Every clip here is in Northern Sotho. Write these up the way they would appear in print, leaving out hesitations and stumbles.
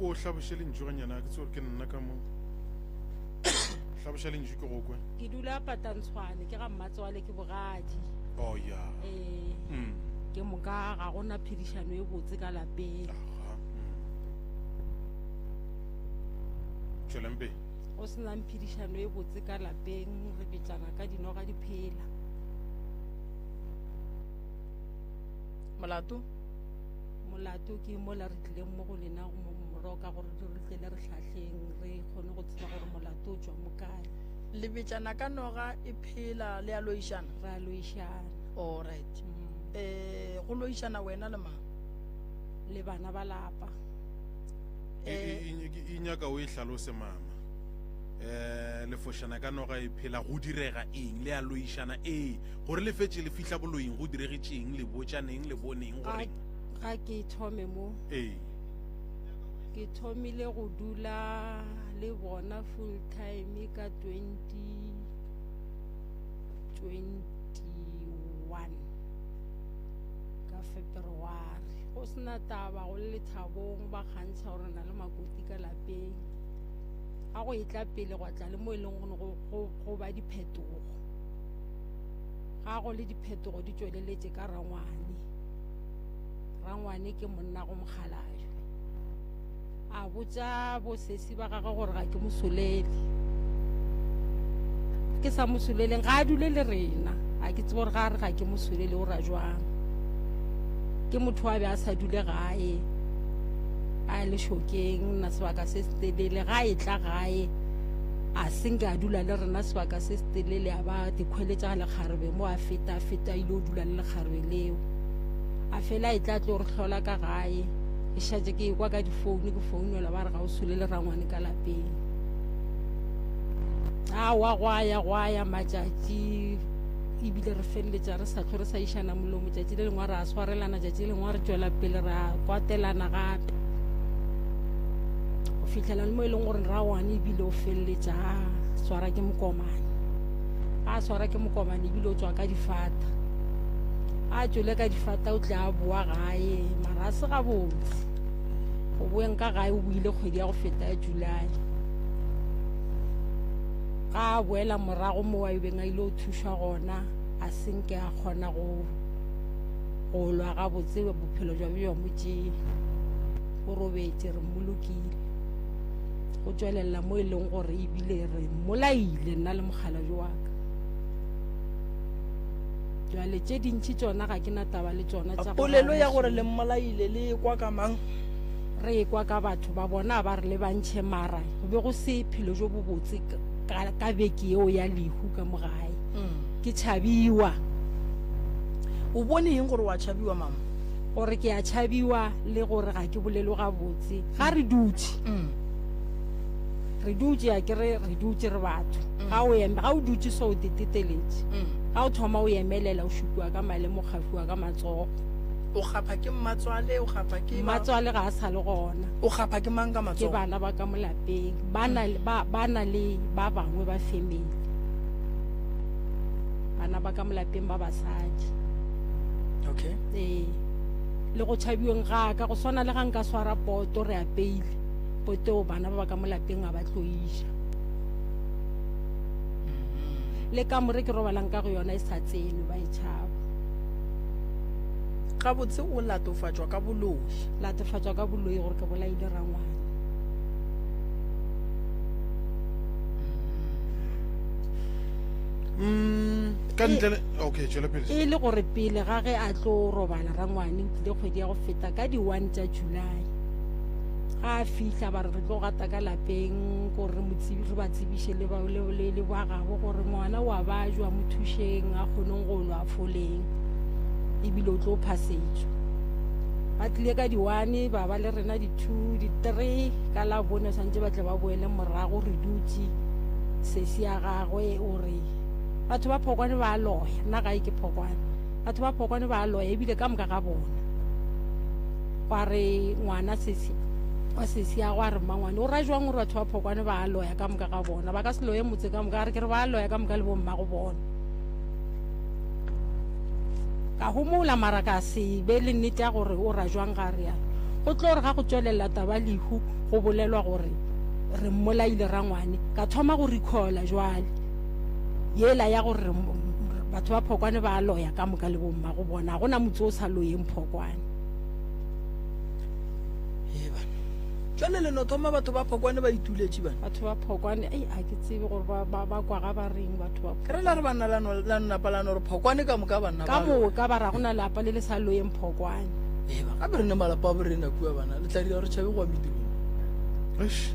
o hlaboše lentšu ganyana ke tsore ke nna ka mo. Hlaboša lentšu ke go kwe. Ke dula Patantshwane ke ga mmatswale ke bogadi. Oh ya. Eh. Mm. Ke moka ga gona phedišano e botse ka lapeng. Aha. Mm. Tšwelang pele. Go se nang phedišano e botse ka lapeng re betšana ka dinoga di phela. Molato? Molato ke mola re tlileng mo go lena go mo moroka gore re tle le re hlahleng re kgone go tseba gore molato o tšwa mo kae. Le betšana ka noga e phela le a loišana? Re a loišana. All right. Mm. Eh, go loišana wena le mang? Le bana ba lapa. E, e, e, e nyaka o e hlalose mama. Eh, le fošana ka noga e phela go direga eng le a loišana ee gore le fetše le fihla boloing go diregetšeng le botšaneng le boneng Ga goreng ga ke thome mo. Ee. Ke thomile go dula le bona full time ka 2021 ka February. Go sena taba go le lethabong ba kgantšha gore na le makoti ka lapeng. Ga go etla pele gwa tla le mo e leng gore go, go, go ba diphetogo. Ga go le diphetogo di tšweleletše ka rangwane. Rangwane ke monna go mokgalabje. A botša bosesi ba gagwe gore ga ke mo solele. Ke sa mo soleleng ga a dule le rena. A ke tsebe gore ga a re ga ke mo solele o ra jwang. Ke motho a be a sa dule gae. A le šokeng na sebaka se se telele ga e tla gae a senke a dula le rena sebaka se se telele a ba dikhweletša ga lekgarebe mo a feta a feta a ile o dula le lekgarebe leo. A fela e tla tlo re hlola ka gae. Ke šetše ke ekwa ka difounu ke founelwa ba re ga o sole le rangwane ka lapeng. Aowa gwa ya gwa ya matšatši ebile re feleletša re sa hlwe re sa išana molomo tšatši le lengwe ra swarelana tšatši le lengwe re tšwela pele ra kwatelana gape go fihlela le mo e leng gore rangwane ebile o feleletša a swara ke mokomane a swara ke mokomane ebile o tswa ka difata a tšwele ka difata o tle a boa gae mara a se gabotse go boeng ka gae o boile kgwedi ya go feta ya July ga a boela morago mo a beng a ile go thušwa gona a senke a kgona go go lwa gabotse bophelo jwa bjo mo tšee o robetše re mmolokile go tšwelelela mo e leng gore ebile re mmolaile nna le mokgalabje wa ka jwale tše dintši tšona ga ke na taba le tšona tša polelo ya gore le mmolaile le e kwa ka mang re e kwa ka batho ba bona ba re le bantšhe mara go be go se phelo jo bobotse ka, ka beke yeo ya lehu ka mo gae mm. ke tšhabiwa o bone eng gore wa tšhabiwa mama gore ke a tšhabiwa le gore ga ke bolelo gabotse ga re dutše mm. re dutše a ke re re dutše re batho mm. ga o eme ga o dutše so o teteteletše mm. ga o thoma o emelela o šupiwa ka maleme o kgafiwa ka matsogo o gapha ke mmatswale o gapha ke mmatswale ga a sa le gona o gapha ke mang ka matsogo ke bana ba ka molapeng ba na mm. ba ba na le ba bangwe ba family bana ba ka molapeng ba basadi okay ee le go tšhabiweng ga ka go swana le ga nka swara poto re apeile poteo bana ba ba ka mo lapeng ga ba tlo iša le kamore ke robalang ka go yona e sa tsenwe ba e tšhaba gabotse o latofatšwa ka boloi latofatšwa ka boloi gore ke bolaile rangwane mm, ka ntle le okay tšwela pele e le gore pele ga ge a tlo robala rangwane o tlile kgwedi ya go feta ka di-one tša july Ga a fihla ba re re tlo gata ka lapeng gore re mo tsebi re ba tsebiše le ba le le le ba gabo gore ngwana wa bajwa mo thušeng a kgoneng go lwa foleng ebile o tlo phasetšwa. Ba tlile ka di-one ba ba le rena di-two di-three ka la bone swantse ba tle ba boele morago re dutše sesi ya gagwe o re batho ba Phokwane ba loya nna gae ke Phokwane batho ba Phokwane ba loya ebile ka moka ga bona. Gwa re ngwana sesi wa sesi ya gwa re mmangwane o ra jwang gore batho ba Phokwane ba a loya ka moka ga bona ba ka se loye motse ka moka a re ke re ba a loya ka moka le bomma go bona ka homola mara ka se be le nnete ya gore o ra jwang ga re yalo. Go tlo re ga go tšwelela taba lehu go bolelwa gore re mmolaile rangwane, ka thoma go recalla jwale yela ya gore re batho ba Phokwane ba a loya ka moka le bommago bona, ga gona motse o sa loyeng Phokwane. Ee bana. Jwale le no thoma batho ba Phokwane ba ituletše bana. Batho ba Phokwane, ei a ke tsebe gore ba, ba, ba kwa ga ba reng batho ba Ke re la re banna la no, la no napa la no re Phokwane ka moka banna Ka ba loya. moka ba ra gona lapa le le sa loyeng Phokwane. Ee ba, gape re ne malapa a borena kua bana, le tla dira gore tšhabe go wa medirong. Eish.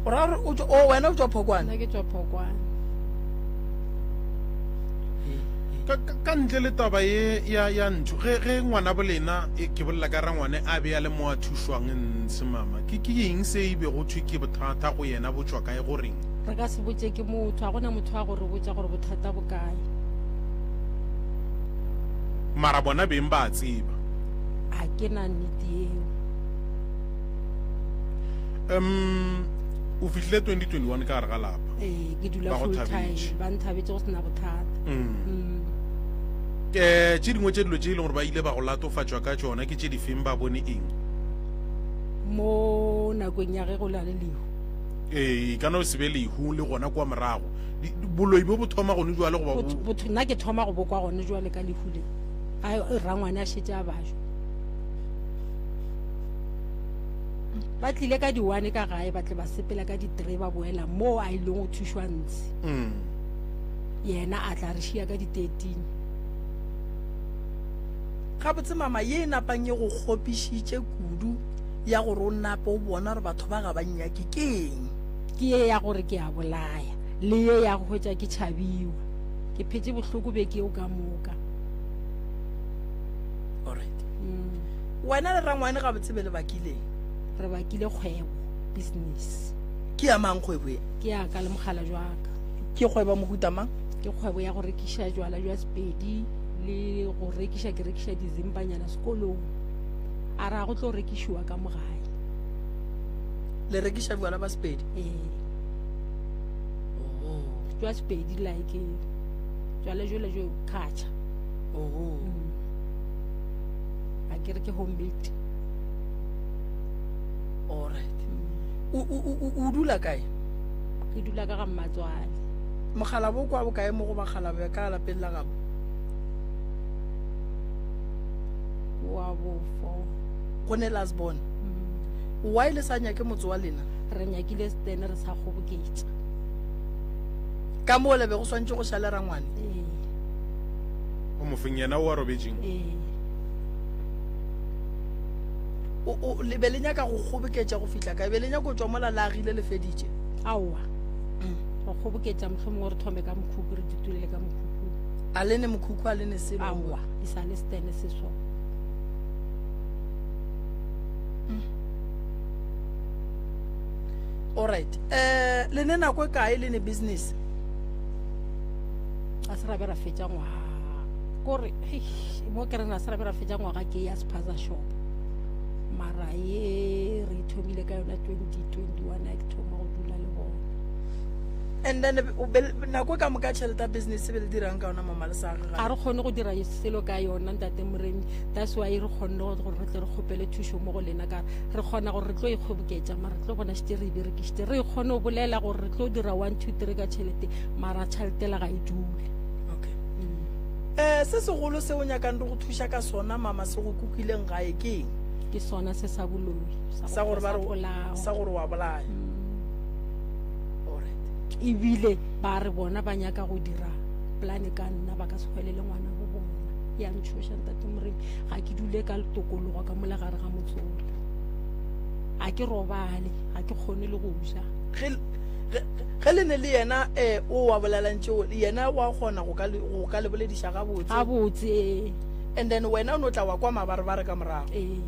O ra gore o tšwa, o wena o tšwa Phokwane? Nna ke tšwa Phokwane. Ka, ka, ka ntle le taba ye ya, ya ntho, ge, ge ngwana bolena, e, ke bolela ka rangwane, a be a le mo a thušwang ntshe, mama, ke, ke eng se e bego thwe ke bothata go yena bo tšwa kae, go reng? Re ka se botše ke motho, ga gona motho a go re botša gore bothata bo kae. Mara bona beng ba a tseba. A ke na nnete yeo. Um, o fihlile 2021 ka gare ga lapa. Ee, ke dula Ba go full time, thabetše. ba nthabetše go sena bothata. Mm. Eh, tše dingwe tše dilo tše e leng gore ba ile ba go latofatšwa ka tšona ke tše difeng, ba bone eng? Mo nakong ya ge go na le lehu. Ee, e ka no se be lehu le gona kua morago. Boloi bo bo thoma gone jwale goba bo? Nna ke thoma go bokwa gone jwale ka lehu le. Ga rangwane a šetše a bajwa. Ba tlile ka di-one ka gae, ba tle ba sepela ka di-three ba boela moo a ileng go thušwa ntshe. Yena a tla re šia ka di-thirteen. Gabotse mama, ye e napang e go kgopišitše kudu ya gore o nape o bona gore batho ba ga ba nnyake ke eng? Ke ye ya gore ke a bolaya, le ye ya go hwetša ke tšhabiwa. Ke phetše bohloko beke yeo ka moka. Alright. Wena le rangwane gabotse be le bakileng? Re bakile kgwebo, business. Ke ya mang kgwebo e? Ke ya ka le mogala jwa ka. Ke kgwebo ya mohuta mang? Ke kgwebo ya go rekiša jwala jwa Sepedi le go rekiša, ke rekiša dizimpanyana sekolong. A ra go tlo rekišiwa ka mo gae. Le rekiša bjala ba Sepedi? Ee. Oh. Jwa Sepedi like jwala jole jo khatšha. Oh. A ke re ke homemade. All right. O o o o dula kae? Ke dula ka ga mmatswale. Mogala bo kwa bokae mo go bakgalabje ka lapeng la gabo? Wa bofo. Go ne last born. Why le sa nyake motse wa lena? Re nyakile stene re sa kgoboketša. Ka moo le be go swantše go šale rangwane? Ee. O mofeng yena o a robetšeng? Ee. O, o, le be le nyaka go kgoboketša go fihla kae? Be le nyaka go tšwa mola le agile le feditše? Aowa. Go kgoboketša mohlomongwe re thome ka mokhukhu, re ditulele ka mokhukhu. A le ne mokhukhu, a le ne selo? Aowa, e sa le stene se so. Alright. Eh, le ne nako e kae le ne business? A se ra be ra fetša ngwaga. Kore, eish, mo ke reng a se ra be ra fetša ngwaga ke ya spaza shop. Mara ye re ithomile ka yona 2021 a ke thoma go dula le bona. And then o be nako ka moka tšhelete ya business be le dirang ka yona mama le sa age Ga re kgone go dira selo ka yona ntate Moremi. That's why re kgonne gore re tle re kgopele thušo mo go lena ka re kgona gore re tlo ikgoboketša mara re tlo bona šetše re e berekišitše. Re kgone go bolela gore re tlo dira 1 2 3 ka tšhelete mara tšhelete la ga e dule. Okay. Eh se segolo se o nyakang re go thuša ka sona mama se go kukileng gae ke eng? Ke sona se sa boloi sa gore ba re sa gore wa bolaya. Alright. Ebile ba re bona ba nyaka go dira plane ka nna ba ka se hwelele ngwana bo bona. Ya ntšhoša ntate Moremi, ga ke dule ka tokologo ka mola gare ga motsola. Ga ke robale, ga ke kgone le go ja. Ge ge le ne le yena eh o wa bolelang tšeo yena wa kgona go ka go ka le bolediša gabotse. Gabotse ee. And then wena o no tla wa kwa mabarebare ka morago. Ee.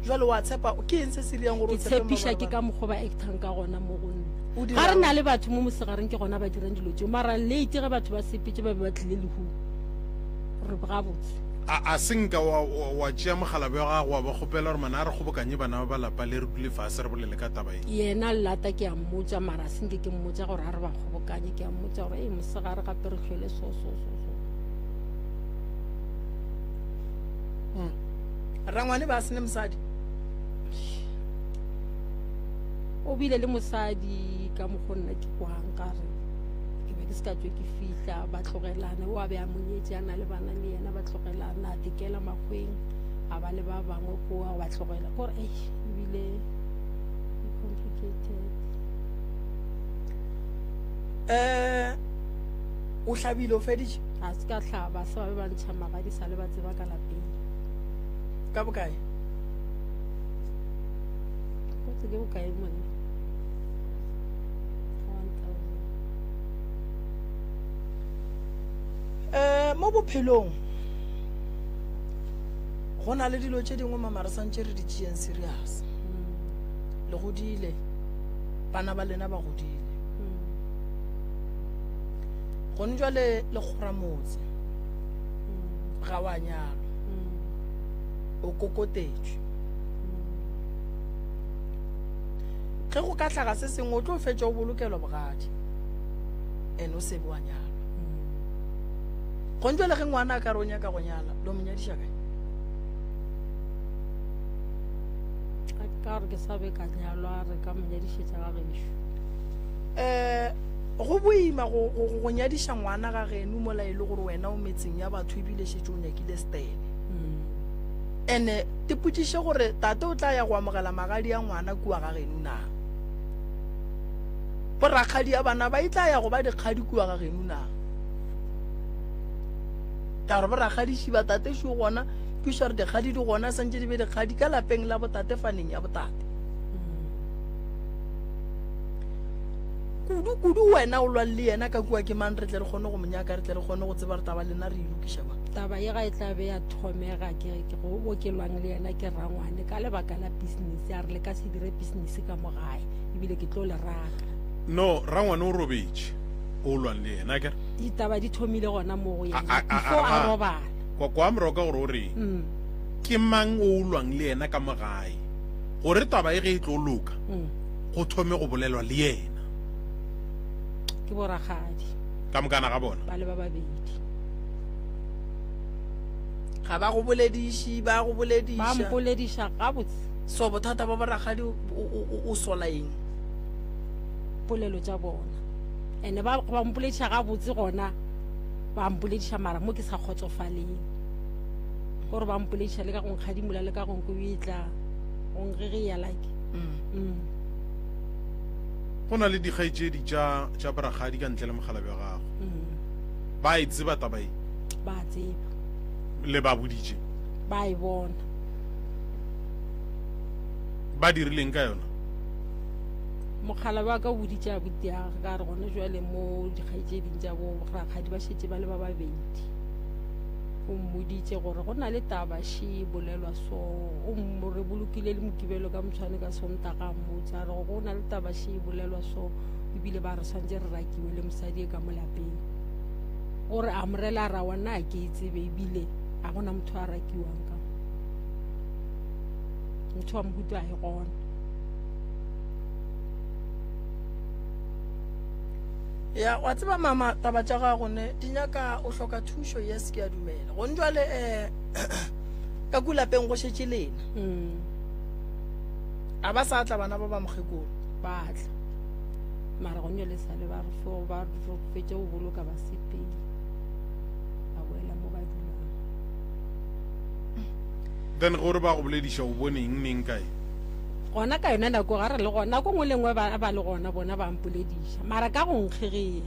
Jwale wa tshepa ke eng se se dirang gore o Ke tshepe tshepiša ke mabarebare? ka mokgwa ba actang ka gona mo go nna. O Ga re dirang? na le batho mo mosegareng ke gona ba dirang dilo tšeo mara late ge batho ba sepetše ba be ba tlile lehung re gabotse. A, a se nka wa, wa, wa tšea mogala bja gago wa ba kgopela gore mana a re kgobokanye bana ba ba lapa le re dule fase re bolele ka taba ye? Yena llata ke a mmotša mara a se nke ke mmotša gore a re ba kgobokanye ke a mmotša gore ei mosegare gape re hlwele so so so so. Rangwane ba se ne mosadi. O bile le mosadi ka mokgo nna ke kwang ka re ke be ke se ka tswe ke fihla ba tlogelana o a be a monyetše a na le bana le yena ba tlogelana a tekela makgweng a ba le ba bangwe koa ba tlogela kore ei ebile e complicated. Um o hlabile o feditše? A se ka hlaba se ba be ba ntšha magadi sa le ba tseba ka lapeng. Ka bokae? Kotse ke bokae monna? 1000. Um mo bophelong go na le dilo tše dingwe mama re santše re di tšeeng serious. Le godile, bana ba lena ba godile. Gone jwale le kgora motse, ga wa nyalwa, o kokotetšwe. Ge go ka hlaga se sengwe o tlo fetša o bolokelwa bogadi and o sebe wa nyalwa. Gone jwale ge ngwana a ka re o nyaka go nyala, lo mo nyadiša kae? Ka gore ke sa be ka nyalwa re ka mo nyadišetša ga gešo. Um go boima go, go, go nyadiša ngwana ga geno mola e le gore wena o metseng ya batho ebile šetše o nyakile stene. Ene te potšiše gore tate o tla ya go amogela magadi a ngwana kua ga geno na? Borakgadi ya bana ba e tla ya go ba dikgadi kua ga geno na? Ka gore borakgadiši ba tate šo gona, ke sure dikgadi di gona, santše di be dikgadi ka lapeng la botate faneng ya botate. Kudu kudu wena o lwang le yena ka kua ke mang, re tle re kgone go mo nyaka, re tle re kgone go tseba re taba lena re e lokiša ba. Taba ye ga e tla be ya thomega ke ke go o ke lwang le yena ke rangwane ka lebaka la business, a re le ka se dire business ka mo gae ebile ke tlo le raka. No, rangwane o robetše, o lwang le yena akere? Ditaba di thomile gona mo go yena before a robala. Kwa kwa moroka gore o reng? Ke mang o lwang le yena ka mo gae gore taba e ge e tlo loka go thome go bolelwa le yena? Ke borakgadi. Ka mokana ga bona? Ba le ba babedi. Ga ba go bolediše, ba go bolediša. Ba mpolediša gabotse. So bothata ba borakgadi o sola eng? Polelo tša bona. Ene ba ba mpolediša gabotse gona ba mpolediša mara mo ke sa kgotsofaleng. Gore ba mpolediša le ka go nkgadimola le ka go nkwetla, go ngegeya like. Go na le dikgaetšedi tša tša borakgadi ka ntle le mogala bja gago. Ba e tseba taba e? Ba tseba. Le ba boditše? Ba e bona. Ba dirileng ka yona? Mogala wa ka o boditše abuti ya ka re gona jwale mo dikgaetšeding tša bo rakgadi ba šetše ba le ba babedi. O mmoditše gore go na le taba še e bolelwa so, o re bolokile le Mokibelo ka motshwane ka Sontaga a mmotša a re go na le taba še e bolelwa so, ebile ba re swantše re rakiwe le mosadi e ka mo lapeng. Gore a morela a ra wa nna a ke e tsebe ebile a gona motho a rakiwang ka motho wa mohuto a e gona. Ya, wa tseba mama, taba tša gago ne di nyaka o hloka thušo. Yes, ke a dumela. Gone jwale eh ka ku lapeng go šetše lena. A ba sa tla bana ba ba mokgekolo? Ba tla. Mara gone jwale sa le ba re fo ba re fetše go boloka ba sepele. Ba boela mo ba dulang. Then gore ba go bolediša o bone eng neng kae? Gona ka yona nako ga re le gona, nako nngwe le nngwe ba ba le gona bona ba mpolediša, mara ka go nkgegea.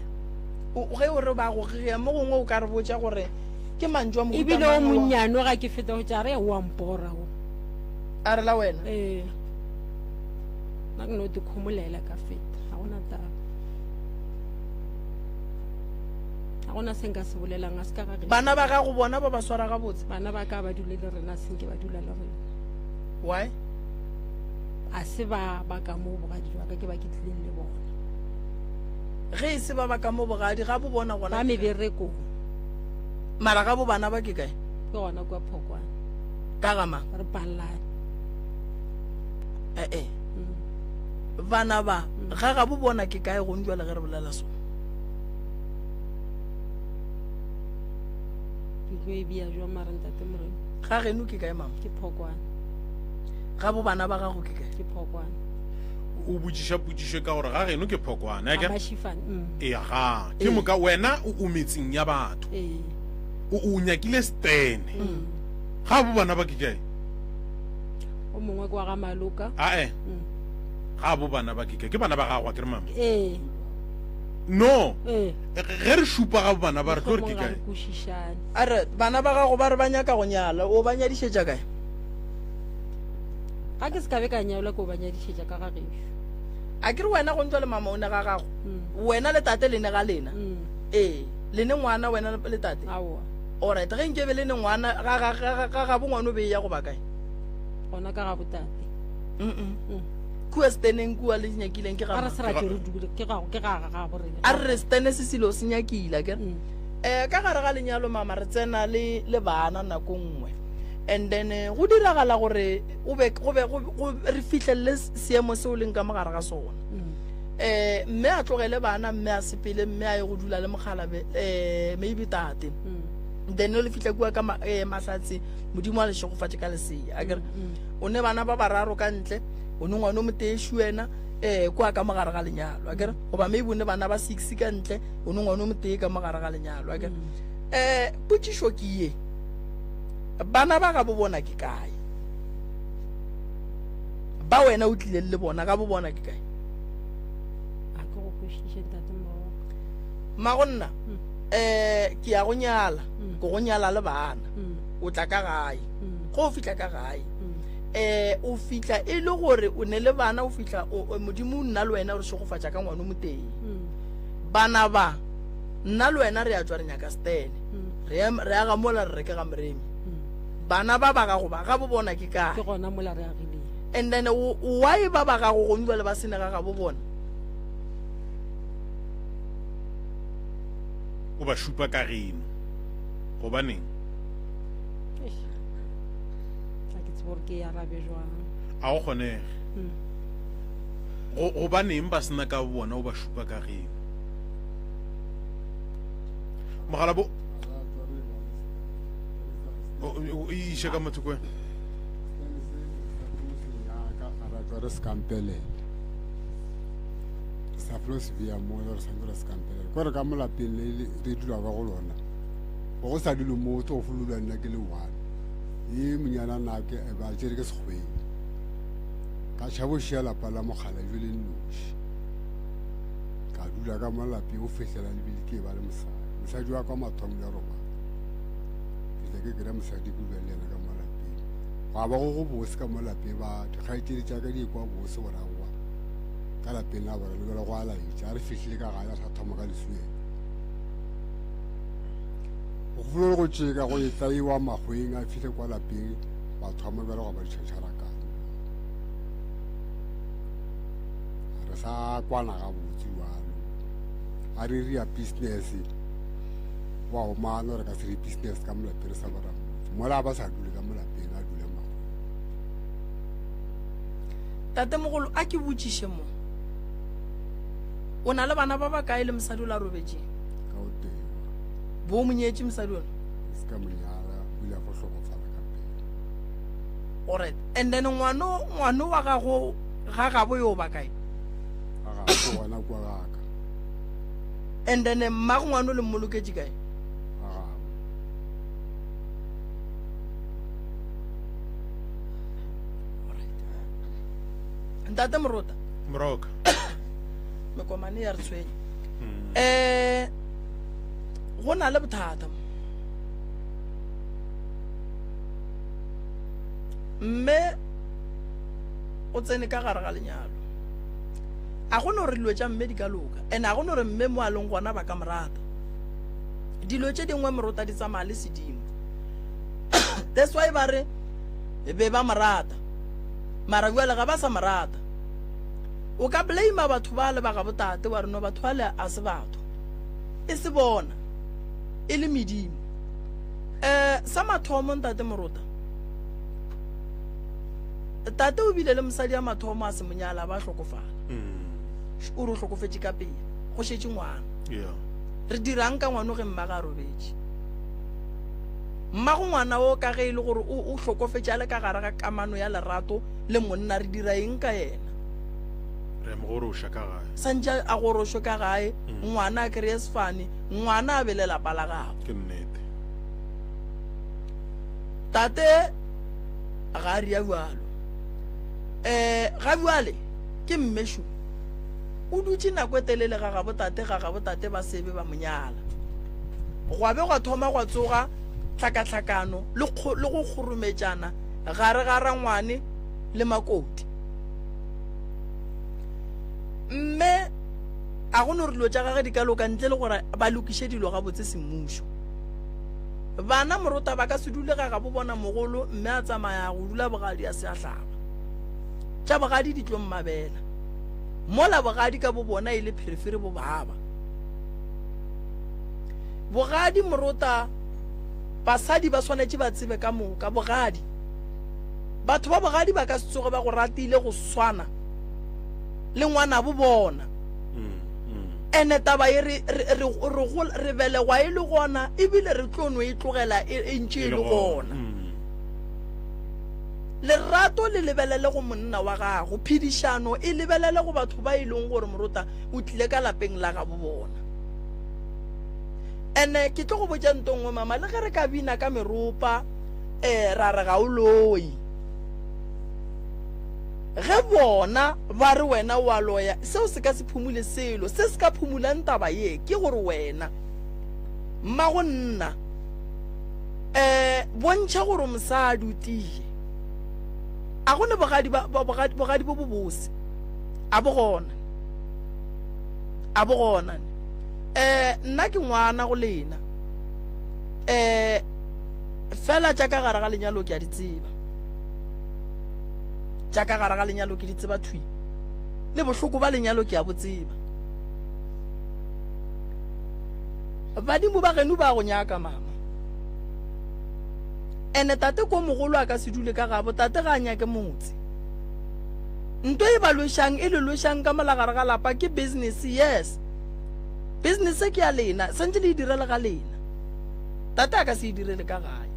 O, ge o re ba go gegea, mo gongwe o ka re botša gore ke mantšu a mohuta Ebile o mang wa. monnyane ga ke feta go tša re o a mpora o. A re la wena? Ee. Nna ke no te khomolela ka feta, ga gona taba. Ga gona se nka se bolelang, a se ka ga gešo. Bana ba gago bona ba ba swara gabotse? Bana ba ka ba dule le rena, se nke ba dula le rena. Why? A se ba ba ka mo bogadi jwa ka ke ba ke tlileng le bona. Ge e se ba ba ka mo bogadi ga bo bona gona Ba ke kae? meberekong. Mara ga bo bana ba ke kae? Ke gona kua Phokwane. Ka ga mang? Re pallane. Eh-eh. Bana ba ga ga bo bona ke kae gong jwale ge re bolela so? Ke tlo e bea jwang mara ntate Morena? Ga geno ke kae mama? Ke Phokwane. Ga bo bana ba gago ke kae? Ke Phokwane. O botšiša potšišo ka gore ga geno ke Phokwane, a ke? Mashifane. Mm. Ee, ga. Ke moka wena o o metseng ya batho. Ee. O o nyakile stene. Mm. Ga bo bana ba ke kae? O mongwe ke wa ga Maloka. Ae. Mm. Ga bo bana ba ke kae? Ke bana ba gago a ke re mama? Ee. No. Ee. Ge re šupa ga bana ba re tlo re ke kae? A re bana ba gago ba re ba nyaka go nyala, o ba nyadišetša kae? Ga ke se ka be ka nyalwa ke o ba nyadišetša ka ga gešo. A ke re wena go ntšwa le mama o ne ga gago? Wena le tate le ne ga lena? Ee, le ne ngwana wena le tate? Aowa. Alright, ge nke be le ne ngwana ga ga ga ga gabo ngwana o be e ya go ba kae? Gona ka ga botate. Mm. Kua steneng kua le nyakileng ke ga A re se ra ke re dule ke ga ke ga ga gabo rena. A re re stene se selo se nyakile akere? Eh ka gare ga lenyalo mama re tsena le le bana nako nngwe. And then go diragala gore o be go be go re fihlelle seemo se o leng ka mogare ga sona. Eh mme a tlogele bana mme a sepele mme a ye go dula le mokgalabe eh maybe tate. Then le fihla kua ka mahlatse Modimo a le šegofatše ka lesea akere? O ne bana ba bararo ka ntle. O ne ngwana o motee shuena eh kwa ka mogare ga lenyalo akere goba maybe o ne bana ba six ka ntle o ne ngwana o motee ka mogare ga lenyalo akere eh potšišo ke ye bana ba ga bo bona ke kae ba wena o tlileng le bona ga bo bona ke kae A ke go kwešiše ntate Moroka. Mmago nna eh ke ya go nyala ke go nyala le bana o tla ka gae go o fihla ka gae eh o fihla e le gore o ne le bana o fihla modimo nna le wena re šegofatša ka ngwana o motee bana ba nna le wena re a tšwa re nyaka stene re re aga mola re reke ga moremi bana ba ba gago ba ga bo bona ke kae ke gona mola re agileng and then why ba ba gago gong jwale ba sene ga gabo bona o ba šupa ka geno gobaneng Ga ke tsebe gore ke e arabe jwang. A go kgonege. Go, gobaneng ba sena ka bona o ba šupa ka geno? Mogala bo o iše ka motho kwe. Re skampelela. Re sa flo se bea mo re santse re skampelela. Ko re ka mo lapeng le re dula ka go lona. Go sa dule mo tlo go dula nna ke le one. Ye monyana nna ke ba tšere ke sekgweng. Ka tšhabo šia lapa la mogala jo le nnoši. Ka dula ka mo lapeng go fihlela lebile ke ba le mosadi. Mosadi wa ka mathomo ya roba. Ke tle ke kry mosadi ke dula le yena ka mo lapeng. Gwa ba go go bose ka mo lapeng ba dikgaetšedi tša ka di ekwa bose gore aowa ka lapeng la bona le bjale go a laetša. A re fihlile ka gae a sa thoma ka lesuela. Go folo go tšeka go etla ewa makgweng a fihle kwa lapeng ba thoma bjale go ba ditšhatšharakano. Re sa kwana gabotse jalo. A re ria business wa omana re ka se re business ka molapeng re sa ba ra motse. Mola ba sa dule ka molapeng a dule makgweng. Tatemogolo a ke botšiše mo. O na le bana ba bakae le mosadi o la robetšeng? Ka o tee. Bo o monyetše mosadi ona? Se ka monyala, o ile a go hlokofala ka pele. Alright. And then ngwano ngwano wa gago ga gabo yo ba kae? Ga gabo gona kwa gaka. And then mmago ngwano le mmoloketše kae? Ga gabo. Alright. Ntate Morota. Moroka. Mekomane ya re tshwenya. Eh go na le bothata mo. Mme o tsene ka gare ga lenyalo. A go no re dilo tša mme di ka loka. And a go no re mme mo a leng gona ba ka mo rata. Dilo tše dingwe morota di tsamaya le sedimo. That's why ba re be ba mo rata. Mara bjale ga ba sa mo rata. O ka blame batho ba le ba ga botate wa re no batho bale a se batho. E se bona, e le medimo. Eh, sa mathomo ntate Morota, tate o bile le mosadi ya mathomo a se monyala ba hlokofala. O re o hlokofetše ka pele, go šetše ngwana. Yeah. Re dirang ka ngwano ge mma ga a robetše? Mmago ngwana wo ka ge e le gore o, o hlokofetše a le ka gare ga kamano ya lerato le monna, re dira eng ka yena? Re mo goroša ka gae. Santše a gorošwe ka gae, ngwana a kreye sefane, ngwana a be le lapa la gagwe. Ke nnete. Tate ga a ria bjalo. Um ga bjale ke mmešo o dutše nako e telele ga gabo tate, ga gabo tate ba sebe ba mo nyala. Gwa be gwa thoma gwa tsoga tlhakatlhakano le, le go kgorometšana gare ga rangwane le makoti. Mme a go no re dilo tša gage di ka loka ntle le gore ba lokiše dilo gabotse semmušo. Bana morota ba ka se dule ga gabo bona mogolo mme a tsamaya go dula bogadi a se a hlaba. Tša bogadi di tlo mmabela. Mola bogadi ka bo bona e le pherefere bo baba. Bogadi morota basadi ba swanetše ba tsebe ka moka bogadi. Batho ba bogadi ba ka se tsoge ba go ratile go swana le ngwanabo bona. Ene taba ye re, re, re, re, re belegwa e le gona ebile re tlo no e tlogela e, e ntše e le gona. Lerato le lebelele go monna wa gago, phedišano e lebelele go batho ba e leng gore morota o tlile ka lapeng la gabo bona. Ene ke tlo go botša nto nngwe mama, le ge re ka bina ka meropa um ra re ga o loi, ge bona ba re wena o a loya, seo se ka se phumule selo. Se se ka phumulang taba ye ke gore wena mmago nna um bontšha gore mosadi o tie. A go ne bogadi ba, bogadi, bogadi bo bobose a bo gona, a bo gona. Um nna ke ngwana go lena, um fela tša ka gare ga lenyalo ke a di tseba, tša ka gare ga lenyalo ke di tseba thwi, le bohloko ba lenyalo ke a bo tseba. Badimo ba geno ba go nyaka mama, ene tate ko mogolo a ka se dule ka gabo, tate ga a nyake motse. Nto e ba lwešang e le lwešang ka mola gare ga lapa ke business, yes business ke ya lena, santse le e direle ga lena, tate a ka se e direle ka gae.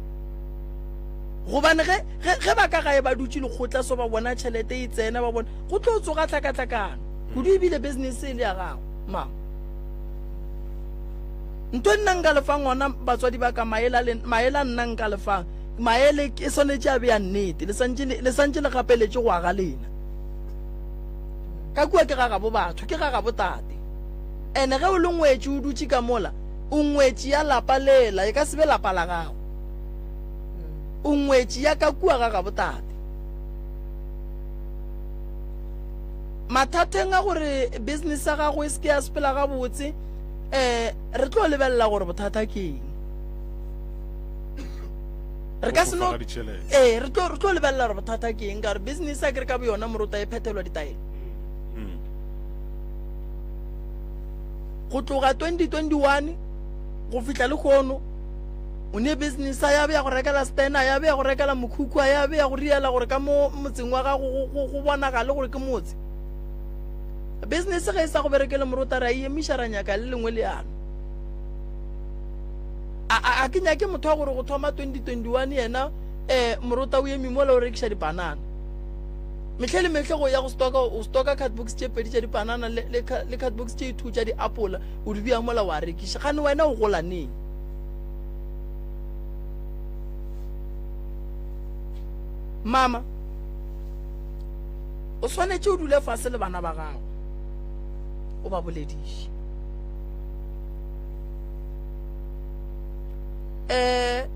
Gobane ge, ge, ge ba ka gae ba dutše lekgotla so ba bona tšhelete e tsena, ba bona go tlo tsoga tlhakatlhakano kudu, ebile business e le ya gago mama. Nto nna nka lefang ona batswadi ba ka maela, maela nna nka lefang maele ke swanetše a be ya nnete, le santše le santše le gapeletše go aga lena. Ka kua ke ga gabo batho, ke ga gabo tate. Ene ge o le ngwetši o dutše ka mola, o ngwetši ya lapa lela, e ka se be lapa la gago. O ngwetši ya ka kua ga gabo tate. Mathateng a gore business ya gago e se ke ya sepela gabotse, um re tlo lebelela gore bothata ke eng. Re ka se no ee re tlo re tlo lebelela gore bothata ke eng, ka gore business a ke re ka boyona morota e phethelwa ditaelo. Go tloga 2021 go fihla le kgono o ne business ya be ya go rekela stena, ya be ya go rekela mokhukhu, ya be ya go riela gore ka mo motseng wa gago go bonagale gore ke motse. Business ge e sa go berekele morota, re a e emiša ra nyaka le lengwe leano. A, a ke nyake motho wa gore go thoma 2021 yena um morota o eme mola o rekiša dipanana. Mehle le mehle go ya go stoka, o stoka cardbox tše pedi tša dipanana le, le, le cardbox tše two tša diapola, o di bea mola wa rekiša. Gane wena o gola neng? Mama, o swanetše o dule fase le bana ba gago, o ba bolediše. Um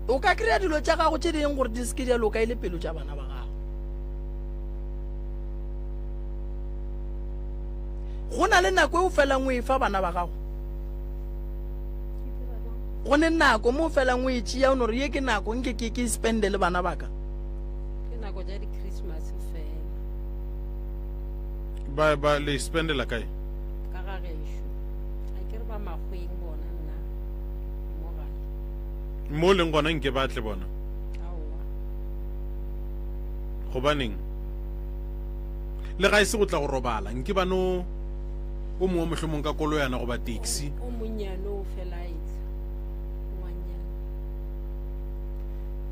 o ka kry-a dilo tša gago tše dingwe gore di seke di a loka e le pelo tša bana ba gago. Go na le nako e o felang o e fa bana ba gago, go ne nako mo o felang o e tšea o no re ye ke nako nke ke ke spende le bana ba ka. Ke nako tša di-Christmas fela. Ba, ba le spendela kae? Ka ga gešo. A ke re ba makgweng bona nna mo gae. Mo leng gona nke ba tle bona. Aowa. Gobaneng? Le ga e se go tla go robala, nke ba no o mongwe mohlomong ka koloyana goba taxi. O monnyane o fela a etla. Ngwanyana.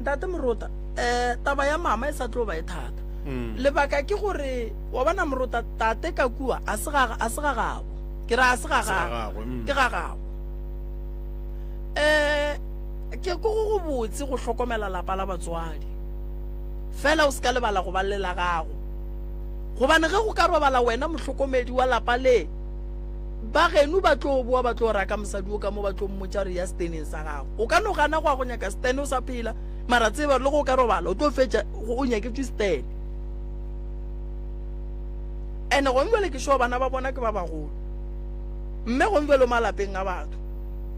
Ntate Morota, um taba ya mama e sa tlo ba e thata. Mm. Lebaka ke gore wa bona Morota tate ka kua a se ga a se ga gabo. Ke ra a se ga Se ga gagwe. gagwe, mm. Ke ga gabo. Um ke ko go go botse go hlokomela lapa la batswadi. Fela o se ka lebala go ba le la gago. Gobane ge go ka robala wena mohlokomedi wa lapa le, ba geno ba tlo boa ba tlo raka mosadi o ka mo ba tlo mmotša gore ya steneng sa gago. O ka no gana go ya go nyaka stene o sa phela, mara tseba gore le go ka robala o tlo fetša o nyaketšwe stene. Ene gong jwale ke sure bana ba bona ke ba bagolo. Mme gong jwale o malapeng a batho.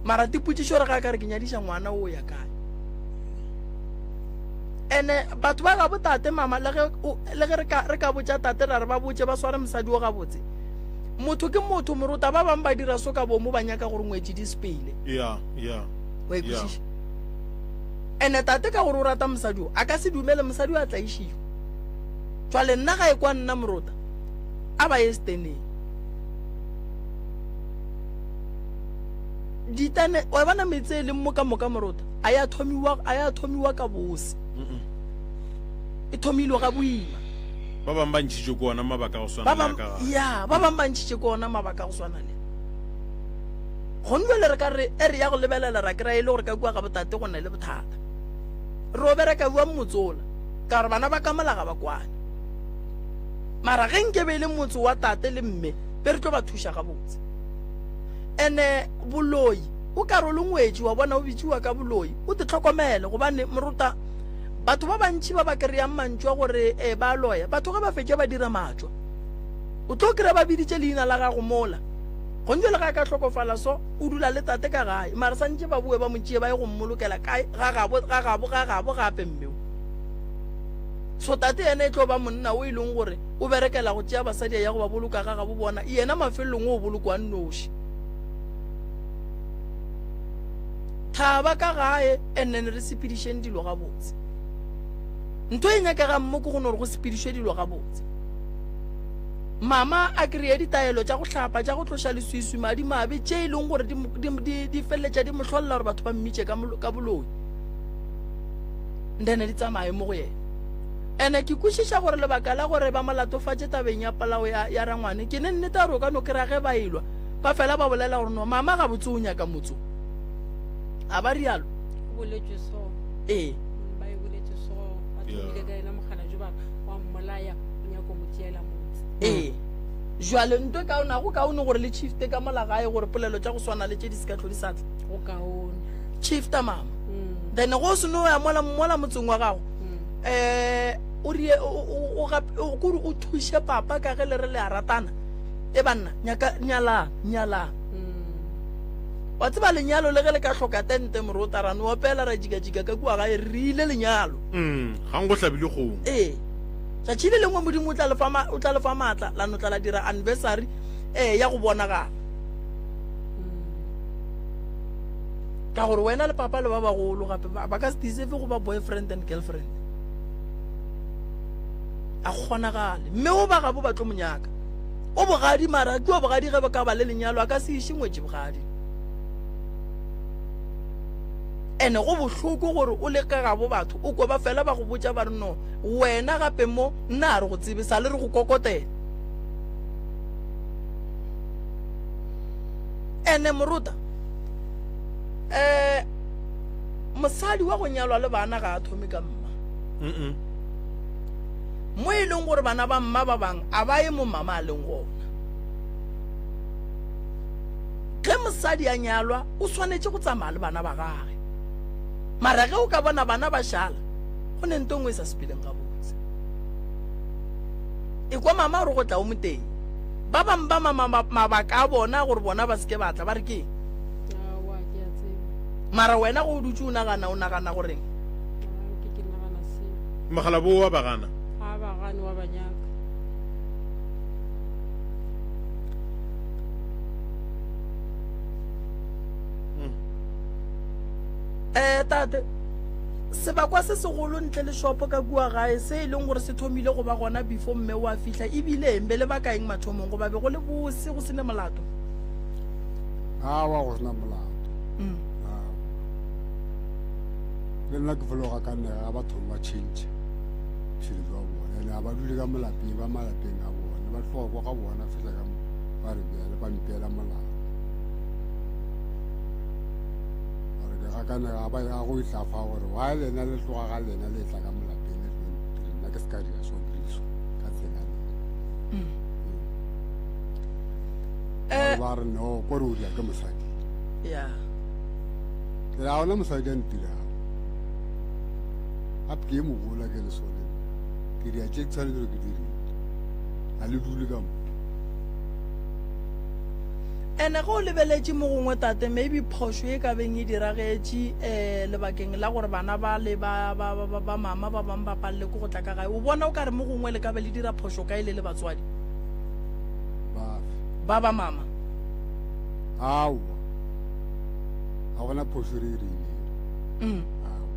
Mara tipotšišo gore ga a ka re ke nyadiša ngwana o ya kae. Ene batho ba gabo tate mama le ge le ge re ka re ka botša tate ra re ba botše ba sware mosadi o gabotse. Motho ke motho morota ba bang ba dira so ka bomo ba nyaka gore ngwetši di sepele. Yeah, yeah. Wa e kwešiša? Ene tate ka gore o rata mosadi o a ka se dumele mosadi o a tlaišiwa. Jwale nna ga e kwa nna morota a ba ye steneng. Ditene wa bona metse e leng mo ka moka morota a ya thomiwa a ya thomiwa ka bose. E thomilwe ga boima. Ba bang ba ntšhitšwe ke ona mabaka a go swana Ba le a bang ka gare. ya ba bang ba ntšhitše ke ona mabaka a go swana le. Gone jwale re ka re e re ya go lebelela ra kry-a e le gore ka kua ga botate go na le bothata. Re o bereka bjang motse ola ka gore bana ba ka mola ga ba kwane. Mara ge nke be e le motse wa tate le mme be re tlo ba thuša gabotse. Ene boloi o ka re o le ngwetši wa bona o bitšiwa ka boloi o te hlokomele gobane morota batho ba bantši ba ba kry-ang mantšu a gore e ba loya batho ge ba fetša ba dira matšwa o tlo kry-a ba biditše leina la gago mola gone jale ga a ka hlokofala so o dula le tate ka gae mara santše ba boe ba mo tšee ba ye go mmolokela kae ga gabo ga gabo ga gabo gape mmeo so tate yena e tlo ba monna o e leng gore o berekela go tšea basadi a ya go ba boloka ga gabo bona yena mafelelong o bolokwa nnoši thaba ka gae and then re sepedišeng dilo gabotse ntho e nyakegang mo ke go no gore go sepedišwe dilo gabotse mama a kry-e ditaelo tša go hlapa tša go tloša leswiswi madi mabe tše e leng gore di feleletša di mo hlolela gore batho ba mmitše ka boloi then di tsamaye mo go yena ene ke kwešiša gore lebaka la gore ba mo latofatše tabeng ya polao ya, ya rangwane ke ne nnete gore o ka no kry-a ge ba elwa ba fela ba bolela gore no mama gabotse o nyaka motso a ba rialo O boletše so. Ee. Ba e boletše so. Ba thomile ka yena mogala jo ba wa mmolaya o nyaka go mo tšeela motse. Ee. Jwale nto e kaone, a go kaone gore le chifte ka mola gae gore polelo tša go swana le tše di se ka tlo di sa tla. Go kaone. Chifta mama. Then go o seno ya mola mola motseng wa gago. Eh o rie o o kore o thuše papa ka ge le re le a ratana. E banna nyaka nyalang nyalang. Wa tseba lenyalo le ge le ka hloka tente morota ra no opela ra jikajika ka kua gae re ile lenyalo. Mm, ga nko hlabile kgomo. Ee. Tšatši le lengwe Modimo o tla le fa o tla le fa maatla la no tla la dira anniversary eh ya go bonagala. Ka gore wena le papa le ba bagolo gape ba ka se deserve go ba boyfriend and girlfriend. A kgonagale. Mme o ba gabo ba tlo mo nyaka. O bogadi mara kua bogadi ge ba ka ba le lenyalo a ka se iše ngwetši bogadi. Ene go bohloko gore o le ka gabo batho o kwe ba fela ba go botša ba re no wena gape mo nna a re go tsebe sa le re go kokotela. Ene morota eh mosadi wa go nyalwa le bana ga a thome ka mma. Mm -mm. Mo e leng gore bana ba mma ba bang a ba ye mo mama a leng gona. Ge mosadi a nyalwa o swanetše go tsamaya le bana ba gage. Mara ge o ka bona bana ba šala, go ne nto nngwe e sa sepeleng gabotse. E kwa mama gore go tla o moteng. Ba bang ba mabaka a bona gore bona ba seke ba tla ba re keng. Mara wena go o dutše o nagana o nagana goreng? Mogala bo wa ba gana. Ga ba gane wa ba nyaka. Eh tate, sebakwa se segolo ntle le shopo ka kua gae se e leng gore se thomile go ba gona before mme o a fihla ebile eng be le baka eng mathomong goba be go le bose go se ne molato? Awa go sena molato. Awa. Le nna ke fologa ka nna ga batho ba change bophelo jwa bona ene ga ba dule ka molapeng ba malapeng a bona ba tloga kwa ga bona fela ka mo ba re beela ba mpeela molao gore ke ga kana ga ba ya go itla fa gore wa lena le tloga ga lena le tla ka molapeng le tlo nna ke se ka dira so diriso ka tsela le Eh. ba re no kore o dira ke mosadi ya ke ra ona mosadi a ntirago gape ke ye mogola ke le sone ke dira tše ke tshwanetse gore ke dirile ga le dule ka mo ene ge o lebeletše mo gongwe tate maybe phošo e ka beng e diragetše um lebakeng la gore bana ba le ba, ba, ba, ba, ba mama ba bangwe ba palele ke go tla ka gae o bona o ka re mo gongwe le ka be le dira phošo kae le le batswadi bafe ba ba mama aowa ga gona phošo re e reileng mm. aowa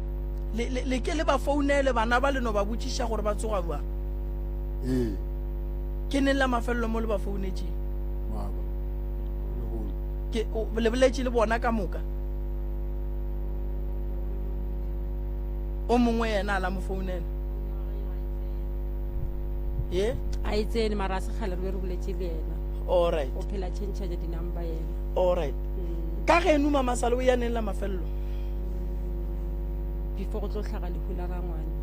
le, le, le ke le ba founele bana ba le no ba botšiša gore ba tsoga bjang ee ke neng la mafelelo mo le ba founetšeng maaba lehono ke o le boletše le bona ka moka o mongwe yena a la mo founela ye a e tsene mara a se kgale re be re boletše le yena alright o phela tšhentšhanya di-number yena alright ka geno mamasale o ya neng la mafelelo before go tlo tlhaga lehu la rangwane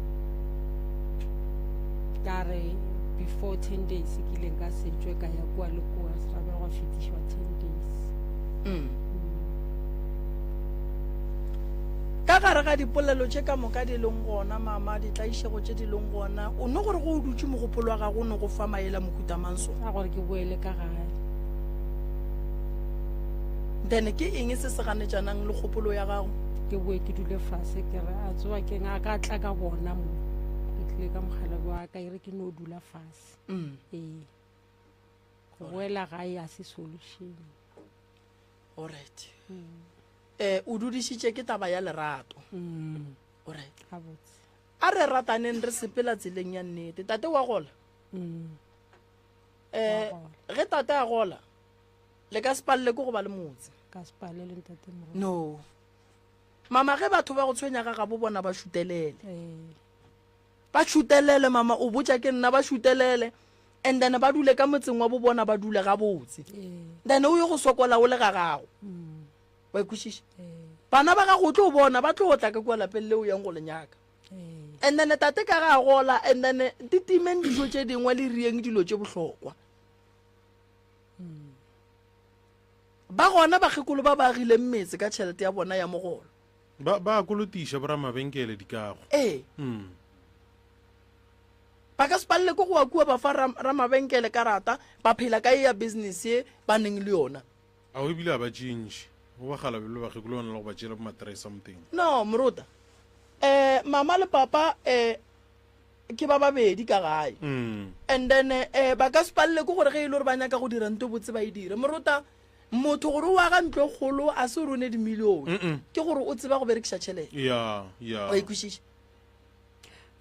ka re before 10 days ke ileng ka setswe ka ya kua le kua se ra gwa fetišwa 10 days Ka gare ga dipolelo tše ka moka di leng gona, mama, ditlaišego tše di leng gona, o no gore go o dutše mogopolo wa gago o no go fa maele a mohuta mang so? A gore ke boele ka gae. Then ke eng se se ganetšanang le kgopolo ya gago? Ke boe ke dule fase ke re a tsoa ke a ka tla ka bona mo. Ke tlile ka mogala wa ka e re ke no dula fase. Ee. Go boela gae a se solution. Alright. Eh, o dudišitše ke taba ya lerato. Mm. Alright. Gabotse. A re rataneng re sepela tseleng ya nnete. Tate wa gola? Mm. Eh, Wa gola. ge tate a gola, le ka se palele ke go ba le motse. Ka se palele ntate Moruti. No. Mama, ge batho ba go tshwenya ga gabo bona ba šutelele. Eh. Ba šutelele mama, o botša ke nna, ba šutelele. And then ba dule ka motseng wa bo bona ba dule gabotse. Eh. Then o ye go sokola o le ga gago. Mm. Wa ikwešiša? Eh. Bana ba gago o tlo bona ba tlo tla ka kua lapeng leo o yang go le nyaka. Eh. And then tate ka ga gola and then di timeng dijo tše dingwe le rieng dilo tše bohlokwa. Ba gona bakgekolo ba ba agileng metse ka tšhelete ya bona ya mogolo. Ba ba kolotiša boramabenkele dikago. Ee. Ba ka se palele ke go wa kua ba fa ramabenkele karata ba phela ka ye ya business ye ba neng le yona. Ao ebile a ba tšintši. Go ba kgala bjalo bakgekolo ba na le go ba tšeela bo ma-three something. No, morota. Eh, mama le papa eh ke ba babedi ka gae. And then eh ba ka se palele ke gore ge e le gore ba nyaka go dira nto botse ba e dire. Morota, motho gore o aga ntlo e kgolo a se gore o ne dimilione. Ke gore o tseba go berekiša tšhelete. Ya, ya. Wa ikwešiša?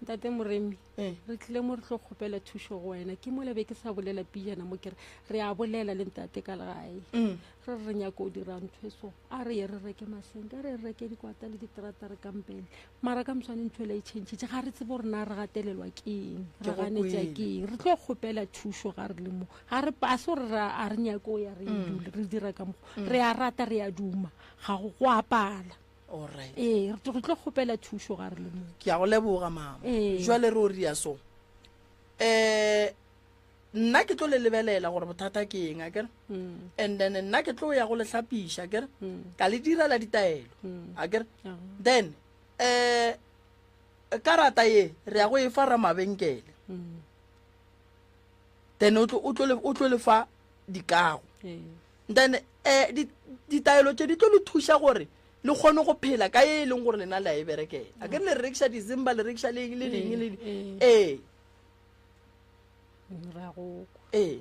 Ntate Moremi, Eh. re tlile mo re tlo kgopela thušo go wena. Ke mola be ke sa bolela pijana mo ke re, re a bolela le ntate ka legae. Re re re nyaka go dira ntho e so. A re ye re reke masenke, a re ye re reke dikwata le diterata re kampele. Mara ka moswane ntho ela e tšhentšhitše, ga re tsebe gore na re gatelelwa ke eng, re Ke go ganetša kwele. ke eng. Re tlo kgopela thušo ga re le mo. Ga re, a se gore re a, a re nyake go ya re e dule, re dira ka mokgwa. Re a rata, re a duma, ga go, go a pala. Alright. Ee, re tlo kgopela thušo ga re le mo. Ke a go leboga mama. Ee. Jwale re o ria so. Eh, nna ke tlo le lebelela gore bothata ke eng, akere? And then nna ke tlo ya go le hlapiša, akere? Ka le direla ditaelo, akere? Then eh karata ye re ya go e fa ramabenkele. Then o tlo o tlo o tlo le fa dikago. Then eh ditaelo tše di tlo le thuša gore le kgone go phela ka ye e leng gore lena le a e berekela. A ke re le rekiša dizimba, le rekiša le eng le eng le eng. Ee. Ra go kwa. Ee.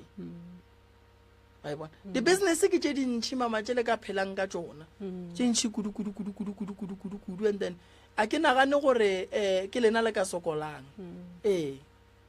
Wa e bona? Di-business ke tše dintšhi mama tše le ka phelang ka tšona. Tše ntšhi kudu kudu kudu kudu kudu kudu kudu kudu and then a ke nagane gore eh ke lena le ka sokolang. Ee.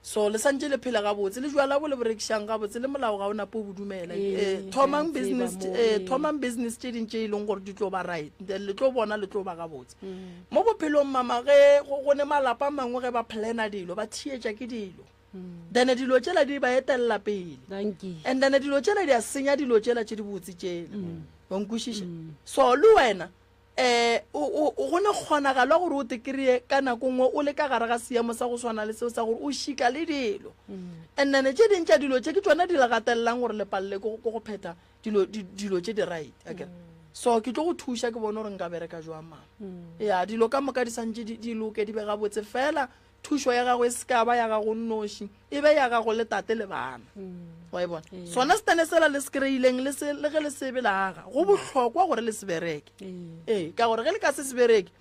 So le santše le phele gabotse, le jwala bo le bo rekišang gabotse, le molao ga o nape o bo dumela. Ee, Eh, re a thomang tseba business, mo, eh, ee. thomang business tše ding tše e leng gore di tlo ba right, then le tlo bona le tlo ba gabotse. Mm. Mo bophelong mama ge go, go ne malapa a mangwe ge ba plana dilo, ba theetša ke dilo. Mm. Then dilo tšela di ba etelela pele. Dankie. And then dilo tšela di a senya dilo tšela tše dibotse tšela. Mm. Wa nkwešiša? Mm. So le wena um o, o, go ne kgonagalo gore o te kry-e ka nako nngwe o le ka gare ga seemo sa go swana le seo sa gore o šika le dilo. And then tše ding tša dilo tše ke tšona di le gatelelang gore le palele ke go phetha dilo, di, dilo tše di right. Akere? So ke tlo go thuša ke bone gore nka bereka jwang mama. Ya, dilo ka moka di santše di, di loke di be gabotse fela thušo ya gago e se ka ba ya gago nnoši, e be ya gago le tate le bana. Wa e bona? Sona setene sela le se kry-ileng le se, le ge le se belaga, go bohlokwa gore le se bereke. Ee, ka gore ge le ka se se bereke,